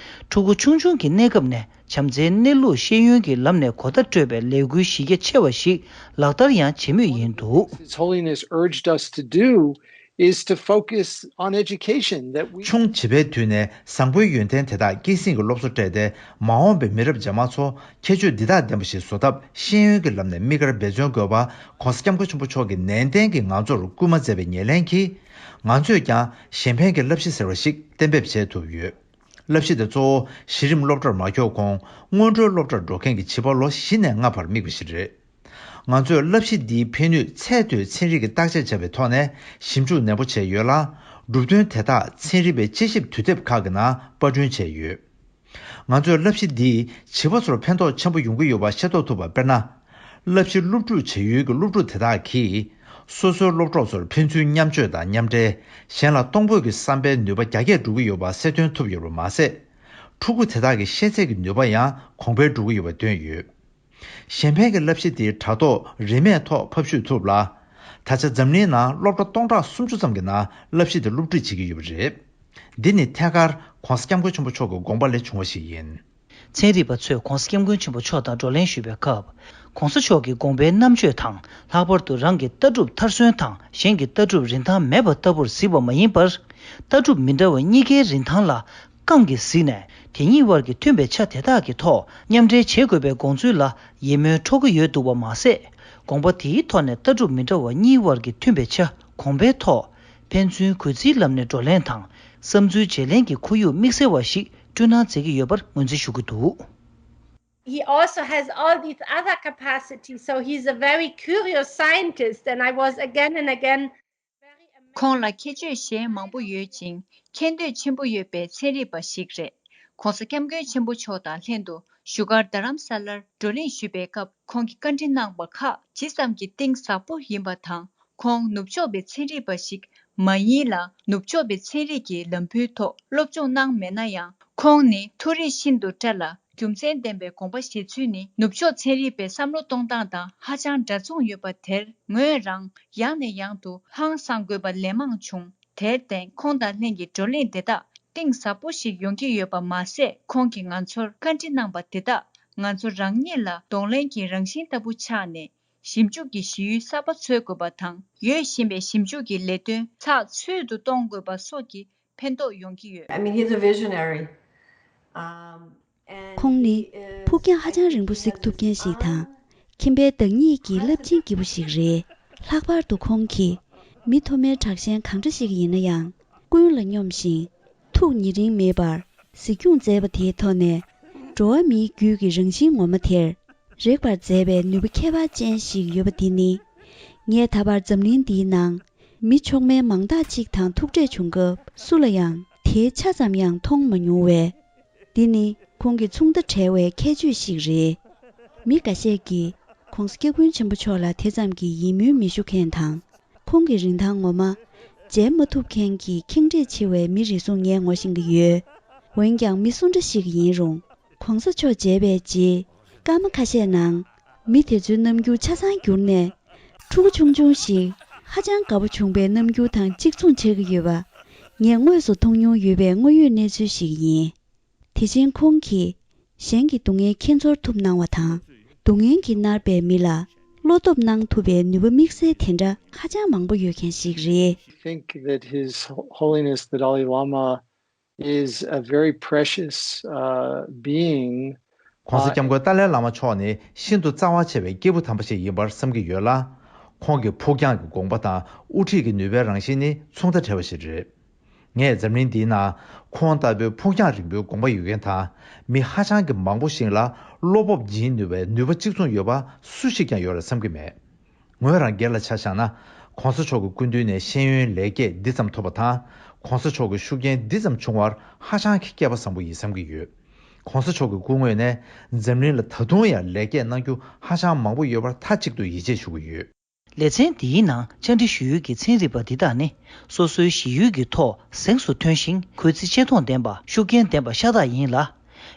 ཕྲུ་གུ་ཆུང་ཆུང་གི་གནས་སྐབས་ནས་བྱམས་བརྩེའི་གནས་ལུགས་ཤེས་ཡོན་གྱི་ལམ་ནས་གོ་བརྡ་སྤྲོད་པའི་ལས་འགུལ་གཞི་རྒྱ་ཆེ་བ་ཞིག་ལག་བསྟར་ཡང་བྱེད་མུས་ཡིན་འདུག། His Holiness urged us to do is to focus on education, that we ཆུང་བྱིས་པའི་དུས་ནས་བཟང་པོའི་ཡོན་ཏན་དེ་དག་སྐྱེད་སྲིང་གི་སློབ་གསོ་སྤྲད་དེ། མ་འོངས་པའི་མི་རབས་རྗེས་མ་ཚོ་ཁྱད་ཆོས་འདི་དག་ལྡན་པ་ཞིག་བཟོ་ཐབས་ཤེས་ཡོན་གྱི་ལམ་ནས་དམིགས་བཀར་འབད་བརྩོན་དགོས་པ། ༸གོང་ས་༸སྐྱབས་མགོན་ཆེན་པོ་མཆོག་གིས་ནན་ཏན་གྱིས་ང་ཚོར་སྐུལ་མ་མཛད་པའི་ཉེར་ལེན་གྱིས། ང་ཚོས་ཀྱང་གཞན་ཕན་གྱི་བསླབ་གཞི་ཟེར་བ་ཞིག་གཏན་འབེབས་བྱེད་ཐུབ་ཡོད། བསླབ་གཞི་དེ་གཙོ་བོ་གཞི་རིམ་སློབ་གྲྭར་མ་འཁྱོལ་གོང་སྔོན་འགྲོའི་སློབ་གྲྭར་འགྲོ་མཁན་གྱི་བྱིས་པ་ལོ་བཞི་ནས་ལྔ་བར་དམིགས་པ་ཞིག་རེད། ང་ཚོས་བསླབ་གཞི་འདིའི་ཕན་ནུས་ཚད་མཐོའི་ཚན་རིག་གི་བརྟག་དཔྱད་བྱས་པའི་ཐོག་ནས་ཞིབ་འཇུག་ནན་པོ་བྱས་ཡོད་ལ། གྲུབ་དོན་དེ་དག་ཚན་རིག་པའི་དཔྱད་ཞིབ་དུས་དེབ་ཁག་གི་ནང་པར་སྐྲུན་བྱས་ཡོད། ང་ཚོས་བསླབ་གཞི་འདིས་བྱིས་པ་ཚོར་ཕན་ཐོགས་ཆེན་པོ་ཡོང་གི་ཡོད་པ་ཤེས་རྟོགས་ཐུབ་པ་དཔེར་ན། བསླབ་གཞི་སློབ་ཕྲུག་བྱ་ཡུལ་གྱི་སློབ་ཕྲུག་དེ་དག་གིས། སོ་སོའི་སློབ་གྲོགས་ཚོར་ཕན་ཚུན་མཉམ་སྤྱོད་དང་མཉམ་འབྲེལ། གཞན་ལ་གཏོང་ཕོད་ཀྱི་བསམ་པའི་ནུས་པ་རྒྱ་སྐྱེད་འགྲོ་གི་ཡོད་པ་གསལ་སྟོན་ཐུབ་ཡོད་པ་མ་ཟད། ཕྲུ་གུ་དེ་དག་གི་ཤེས་ཚད་ཀྱི་ནུས་པ་ཡང་གོང་འཕེལ་འགྲོ་གི་ཡོད་པ་བཏོན་ཡོད། གཞན་ཕན་གྱི་བསླབ་གཞི་དེའི་དྲ་ཐོག་རིན་མེད་ཐོག་ཕབ་བཤུས་ཐུབ་ལ། ད་ཆ་འཛམ་གླིང་ནང་སློབ་གྲྭ་སྟོང་ཕྲག་སུམ་ཅུ་ཙམ་གྱི་ནང་བསླབ་གཞི་དེ་སློབ་ཁྲིད་བྱེད་ཀྱི་ཡོད་པ་རེད། འདི་ནི་ཐད་ཀར་༸གོང་ས་༸སྐྱབས་མགོན་ཆེན་པོ་མཆོག་གི་དགོངས་པ་ལས་བྱུང་བ་ཞིག་ཡིན། ཚན་རིག་པ་ཚོས་༸གོང་ས་༸སྐྱབས་མགོན་ཆེན་པོ་མཆོག་དང་བགྲོ་གླེང་ཞུས་པའི་སྐབས། ༸གོང་ས་མཆོག་གི་དགོངས་པའི་རྣམ་དཔྱོད་དང་ལྷག་པར་དུ་རང་གི་ལྟ་གྲུབ་མཐར་སོན་དང་གཞན་གྱི་ལྟ་གྲུབ་རིན་ཐང་མེད་པ་ལྟ་བུར་གཟིགས་པ་མ་ཡིན་པར། ལྟ་གྲུབ་མི་འདྲ་བ་གཉིས་ཀའི་རིན་ཐང་ལ་རྐང་གིས་གཟིགས་ནས། དེ་གཉིས་དབར་གྱི་མཐུན་པའི་ཆ་དེ་དག་གི་ཐོག་མཉམ་འབྲེལ་བྱེད་དགོས་པའི་དགོངས་ཚུལ་ལ་ཡིད་སྨོན་འཕྲོག་གི་ཡོད་འདུག་པ་མ་ཟད། དགོངས་པ་དེའི་ཐོག་ནས་ལྟ་གྲུབ་མི་འདྲ་བ་གཉིས་དབར་གྱི་མཐུན་པའི་ཆ་གོང་འཕེལ་ཐོག་ཕན་ཚུན་གུས་བརྩིའི་ལམ་ནས་བགྲོ་གླེང་དང་བསམ་ཚུལ་བརྗེ་ལེན་གྱི་ཁོར་ཡུག་དམིགས་བསལ་བ་ཞིག་བསྐྲུན་གནང་མཛད་ཀྱི་ཡོད་པར་ངོས་འཛིན་ཞུ་གི་འདུག། He also has all these other capacities, so he's a very curious scientist, and I was again and again very amazed. ཁོང་ལ་ཁྱད་ཆོས་གཞན་མང་པོ་ཡོད་ཅིང་། མཁྱེན་འདོད་ཆེན་པོ་ཡོད་པའི་ཚན་རིག་པ་ཞིག་རེད། ༸གོང་ས་༸སྐྱབས་མགོན་ཆེན་པོ་མཆོག་དང་ལྷན་དུ་བཞུགས་སྒར་རྡ་རམ་ས་ལར་བགྲོ་གླེང་ཞུས་པའི་སྐབས། ཁོང་གིས་བཀའ་འདྲི་གནང་བ་ཁག་ཇི་ཙམ་གྱིས་གཏིང་ཟབ་པོ་ཡིན་པ་དང་། ཁོང་ནུབ་ཕྱོགས་པའི་ཚན་རིག་པ་ཞིག་མ་ཡིན་ལ། ནུབ་ཕྱོགས་པའི་ཚན་རིག་གི་ལམ་བུའི་ཐོག་སློབ་སྦྱོང་གནང་མེད་ན་ཡང་། ཁོང་ནི་མཐོ་རིས་ཤིན་ཏུ་བཀྲ་ལ། རྒྱུ་མཚན་ལྡན་པའི་དགོངས་པ་བཞེས་ཚུལ་ནི་ནུབ་ཕྱོགས་ཚན་རིག་པའི་བསམ་བློ་གཏོང་སྟངས་དང་ཧ་ཅང་འདྲ་མཚུངས་ཡོད་པ་དེར་ངོས་རང་ཡང་ནས་ཡང་དུ་ཧང་སངས་དགོས་པ་ལན་མང་བྱུང་། དེར་བརྟེན་ཁོང་དང་ལྷན་གྱི་བགྲོ་གླེང་དེ་དག་གཏིང་ཟབ་པོ་ཞིག་ཡོང་གི་ཡོད་པ་མ་ཟད། ཁོང་གིས་ང་ཚོར་བཀའ་འདྲི་གནང་པ་དེ་དག་ང་ཚོ་རང་ཉིད་ལ་གདོང་ལེན་གྱི་རང་བཞིན་ལྟ་བུ་ཆགས་ནས། ཞིབ་འཇུག་གི་གཞི་ཡུལ་གསར་པ་འཚོལ་དགོས་པ་དང་། ཡོད་བཞིན་པའི་ཞིབ་འཇུག་གི་ལས་དོན་ཚགས་ཚུད་དུ་གཏོང་དགོས་པ་སོགས་ཀྱི་ཕན་ཐོགས་ཡོང་གི་ཡོད། I mean, he's a visionary. Um, and ཁོང་ནི་he is, ཕུགས་རྒྱང་ཧ་ཅང་རིང་པོ་གཟིགས་ཐུབ་མཁན་ཞིག་དང་། ཁྱིམ་པའི་བདག་ཉིད་ཀྱི་རླབས་ཆེན་སྐྱེས་བུ་ཞིག་རེད། ལྷག་པར་དུ་ཁོང་གིས་མི་མཐོ་དམན་དྲག་ཞན་གང་འདྲ་ཞིག་ཡིན་ན་ཡང་ཀུན་ལ་སྙོམས་ཤིང་། ཐུགས་ཉེ་རིང་མེད་པར་གཟིགས་སྐྱོང་མཛད་པ་དེའི་ཐོག་ནས། འགྲོ་བ་མིའི་རྒྱུད་ཀྱི་རང་བཞིན་ངོ་མ་དེར་རེག་པར་མཛད་པའི་ནུས་པ་ཁྱད་པར་ཅན་ཞིག་ཡོད་པ་འདི་ནི། ངས་ད་བར་འཛམ་གླིང་འདིའི་ནང་མི་མཆོག་དམན་མང་དག་ཅིག་དང་ཐུག་འཕྲད་བྱུང་སྐབས་སུ་ལ་ཡང་དེའི་ཆ་ཙམ་ཡང་མཐོང་མ་མྱོང་བས། འདི་ནི་ཁོང་གི་མཚུངས་ཟླ་བྲལ་བའི་ཁྱད་ཆོས་ཤིག་རེད། མི་འགའ་ཤས་ཀྱིས་༸གོང་ས་༸སྐྱབས་མགོན་ཆེན་པོ་མཆོག་ལ་དེ་ཙམ་གྱི་ཡིད་སྨོན་མི་ཞུ་མཁན་དང་། ཁོང་གི་རིན་ཐང་ངོ་མ་འཇལ་མ་ཐུབ་མཁན་གྱི་ཁེངས་དྲེགས་ཆེ་བའི་མི་རེ་ཟུང་ངས་ངོ་ཤེས་ཀྱི་ཡོད། འོན་ཀྱང་མི་སུ་འདྲ་ཞིག་ཡིན་རུང་། ༸གོང་ས་མཆོག་མཇལ་བའི་རྗེས། སྐར་མ་ཁ་ཤས་ནང་། མི་དེ་ཚོའི་རྣམ་འགྱུར་ཆ་ཚང་བསྒྱུར་ནས། ཕྲུ་གུ་ཆུང་ཆུང་ཞིག་ཧ་ཅང་དགའ་པོ་བྱུང་བའི་རྣམ་འགྱུར་དང་གཅིག་མཚུངས་ཆགས་ཀྱི་ཡོད་པ། ངས་དངོས་སུ་མཐོང་མྱོང་ཡོད་པའི་དངོས་ཡོད་གནས་ཚུལ་ཞིག་ཡིན། དེ་བཞིན་ཁོང་གིས་གཞན་གྱི་སྡུག་བསྔལ་ཁྱད་མཚར་ཐུབ་གནང་བ་དང་། སྡུག་བསྔལ་གྱིས་མནར་བའི་མི་ལ་བློ་སྟོབས་གནང་ཐུབ་པའི་ནུས་པ་དམིགས་བསལ་དེ་འདྲ་ཧ་ཅང་མང་པོ་ཡོད་མཁན་ཞིག་རེད། I think that His Holiness the Dalai Lama is a very precious, uh, being. ༸གོང་ས་༸སྐྱབས་མགོན་ཏཱ་ལའི་བླ་མ་མཆོག་ནི་ཤིན་ཏུ་རྩ་བ་ཆེ་བའི་སྐྱེས་བུ་དམ་པ་ཞིག་ཡིན་པར་བསམ་གྱི་ཡོད་ལ། ཁོང་གི་ཕུགས་རྒྱང་གི་དགོངས་པ་དང་དབུ་ཁྲིད་ཀྱི་ནུས་པའི་རང་བཞིན་ནི་མཚུངས་ཟླ་བྲལ་བ་ཞིག་རེད། ངས་འཛམ་གླིང་འདིའི་ནང་ཁོང་ལྟ་བུའི་ཕུགས་རྒྱང་རིང་པོའི་དགོངས་པ་ཡོད་མཁན་དང་། མི་ཧ་ཅང་གི་མང་པོ་ཞིག་ལ་བློ་སྤོབས་སྦྱིན་ནུས་པའི་ནུས་པ་གཅིག་མཚུངས་ཡོད་པ་སུ་ཞིག་ཀྱང་ཡོད་རེད་བསམ་གྱི་མེད། ངོས་རང་སྒེར་ལ་ཆ་བཞག་ན། ༸གོང་ས་མཆོག་གི་སྐུ་མདུན་ནས་ཤེས་ཡོན་ལེགས་སྐྱེས་འདི་ཙམ་ཐོབ་པ་དང་། ༸གོང་ས་མཆོག་གི་ཤུགས་རྐྱེན་འདི་ཙམ་བྱུང་བར་ཧ་ཅང་གི་སྐལ་པ་བཟང་པོ་ཡིན་བསམ་གྱི་ཡོད། ༸གོང་ས་མཆོག་གི་སྐུ་ངོས་ནས་འཛམ་གླིང་ལ་ད་དུང་ཡང་ལེགས་སྐྱེས་གནང་རྒྱུ་ཧ་ཅང་མང་པོ་ཡོད་པར་མཐའ་གཅིག་ཏུ་ཡིད་ཆེས་ཞུ་གི་ཡོད། ལེ་ཚན་འདིའི་ནང་བཅར་འདྲི་ཞུ་ཡུལ་གྱི་ཚན་རིག་པ་འདི་དག་ནི། སོ་སོའི་གཞི་ཡུལ་གྱི་ཐོག་གཟེངས་སུ་ཐོན་ཞིང་། གུས་བརྩི་ཆེ་མཐོང་ལྡན་པ། ཤུགས་རྐྱེན་ལྡན་པ་ཤ་སྟག་ཡིན་ལ།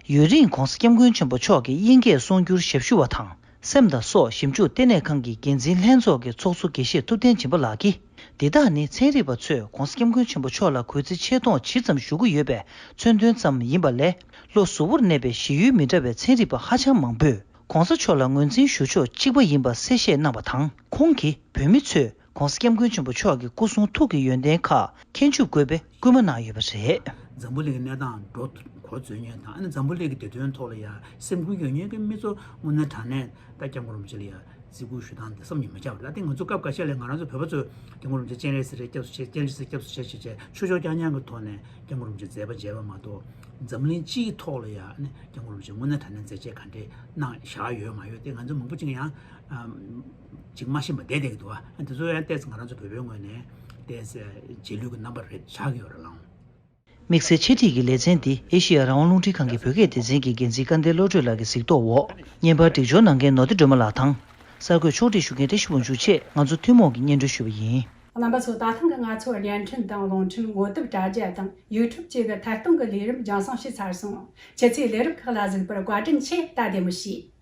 ཡུན་རིང་༸གོང་ས་༸སྐྱབས་མགོན་ཆེན་པོ་མཆོག་གི་དབྱིན་སྐད་གསུང་སྒྱུར་ཞབས་ཞུ་བ་དང་། སེམས་དང་སྲོག་ཞིབ་འཇུག་ལྟེ་གནས་ཁང་གི་འགན་འཛིན་ལྷན་ཚོགས་ཀྱི་ཚོགས་གཙོ་དགེ་བཤེས་ཐུབ་བསྟན་སྦྱིན་པ་ལགས་ཀྱིས། འདི་དག་ནི་ཚན་རིག་པ་ཚོས་༸གོང་ས་༸སྐྱབས་མགོན་ཆེན་པོ་མཆོག་ལ་གུས་བརྩི་ཆེ་མཐོང་ཇི་ཙམ་ཞུ་གི་ཡོད་པའི་མཚོན་དོན་ཙམ་ཡིན་པ་ལས། ལྷོ་གཟུ་བོར་གནས་པའི་གཞི་ཡུལ་མི་འདྲ་བའི་ཚན་རིག་པ་ཧ་ཅང་མང་པོས། ༸གོང་ས་མཆོག་ལ་ངོས་འཛིན་ཞུ་ཕྱོགས་གཅིག་པ་ཡིན་པ་གསལ་བཤད་གནང་བ་དང་། ཁོང་གིས་བོད་མི་ཚོས་༸གོང་ས་༸སྐྱབས་མགོན་ཆེན་པོ་མཆོག་གི་སྐུ་གསུང་ཐུགས་ཀྱི་ཡོན་ཏན་ཁག་མཁྱེན་ཆུབ་དགོས་པའི་སྐུལ་མ་གནང་ཡོད་པ་རེད། འཛམ་བུ་གླིང་གི་གནས་སྟངས་འགྲོ་འགོ་འཛུལ་ཉེན་དང་། ཨ་ནི་འཛམ་བུ་གླིང་གི་བདེ་དོན་ཐོག་ལ་ཡ་སེམས་ཁུར་ཡོད་མཁན་གྱི་མི་ཚོ་དངོས་གནས་དྲང་གནས་ད་༸སྐྱབས་མགོན་རིན་པོ་ཆེ་ལ་ཡ་བརྩི་བཀུར་ཞུ་སྟངས་འདི་བསམ་གྱིས་མི་ཁྱབ་པ་རེད། ད་ལྟ་ང་ཚོ་སྐབས་འགའ་ཤས་ལ་ང་རང་ཚོ་བོད་པ་ཚོས་༸སྐྱབས་མགོན་རིན་པོ་ཆེ་སྤྱན་རས་གཟིགས་རེད། སྐྱབས་སུ་མཆི། སྤྱན་རས་གཟིགས་སྐྱབས་སུ་མཆི་བྱས་བྱས་ཆོས་ཕྱོགས་རྐྱང་རྐྱང་གི་ཐོག་ནས་༸སྐྱབས་མགོན་རིན་པོ་ཆེ་མཛད་པ་མཇལ་བ་མ་གཏོགས། འཛམ་གླིང་སྤྱིའི་ཐོག་ལ་ཡ་ཨ་ནི་༸སྐྱབས་མགོན་རིན་པོ་ཆེ་དངོས་གནས་དྲང་གནས་མཛད་རྗེས་ག་འདྲས་གནང་བཞག་ཡོད་མ་ཡོད་དེ་ང་ཚོ་མང་པོ་ཅིག་ཡང་ཨམ་ཅིག་མ་ཤེས་པ་བསྡད་བསྡད་ཀྱི་འདུག་ཨ་དེ་ཚོ་ཡང་ཏོག་ཙམ་ང་རང་ཚོ་བོད་པའི་ངོས་ནས་ཏོག་ཙམ་རྗེས་ལུས་ཀྱི་རྣམ་པ་རེད་ཆགས་ཀྱི་ཡོད་རེད་ལགས། དམིགས་བསལ་འཆད་ཁྲིད་ཀྱི་ལེ་ཚན་འདི་ཨེ་ཤེ་ཡ་རང་དབང་རླུང་འཕྲིན་ཁང་གི་བོད་སྐད་སྡེ་ཚན་གྱི་འགན་འཛིན་སྐལ་ལྡན་བློ་གྲོས་ལགས་ཀྱི་གཟིགས་རྟོག་འོག་བརྙན་པར་སྒྲིག་སྦྱོར་གནང་མཁན་ནོར་བདེ་སྒྲོལ་མ་ལགས་དང་། གསར་འགོད་ཕྱོགས་སྒྲིག་ཞུ་མཁན་བཀྲ་ཤིས་དབང་ཕྱུག་ཆེད་ང་ཚོ་ཐུན་མོང་གིས་སྙན་སྒྲོན་ཞུས་པ་ཡིན། རྣམ་པ་ཚོ། ད་ཐེངས་ཀྱི་ང་ཚོའི་བརྙན་འཕྲིན་དང་རླུང་འཕྲིན་ངོ་དེབ་དྲ་རྒྱ་དང་ཡུ་ཊུབ་བཅས་ཀྱི་ཐད་གཏོང་གི་ལས་རིམ་རྒྱང་སྲིང་བྱས་ཚར་སོང་། ཁྱེད་ཚོས་ལས་རིམ་ཁག་ལ་གཟིགས་པར་བཀའ་དྲིན་ཆེ། ད་བདེ་མོ་བྱོས།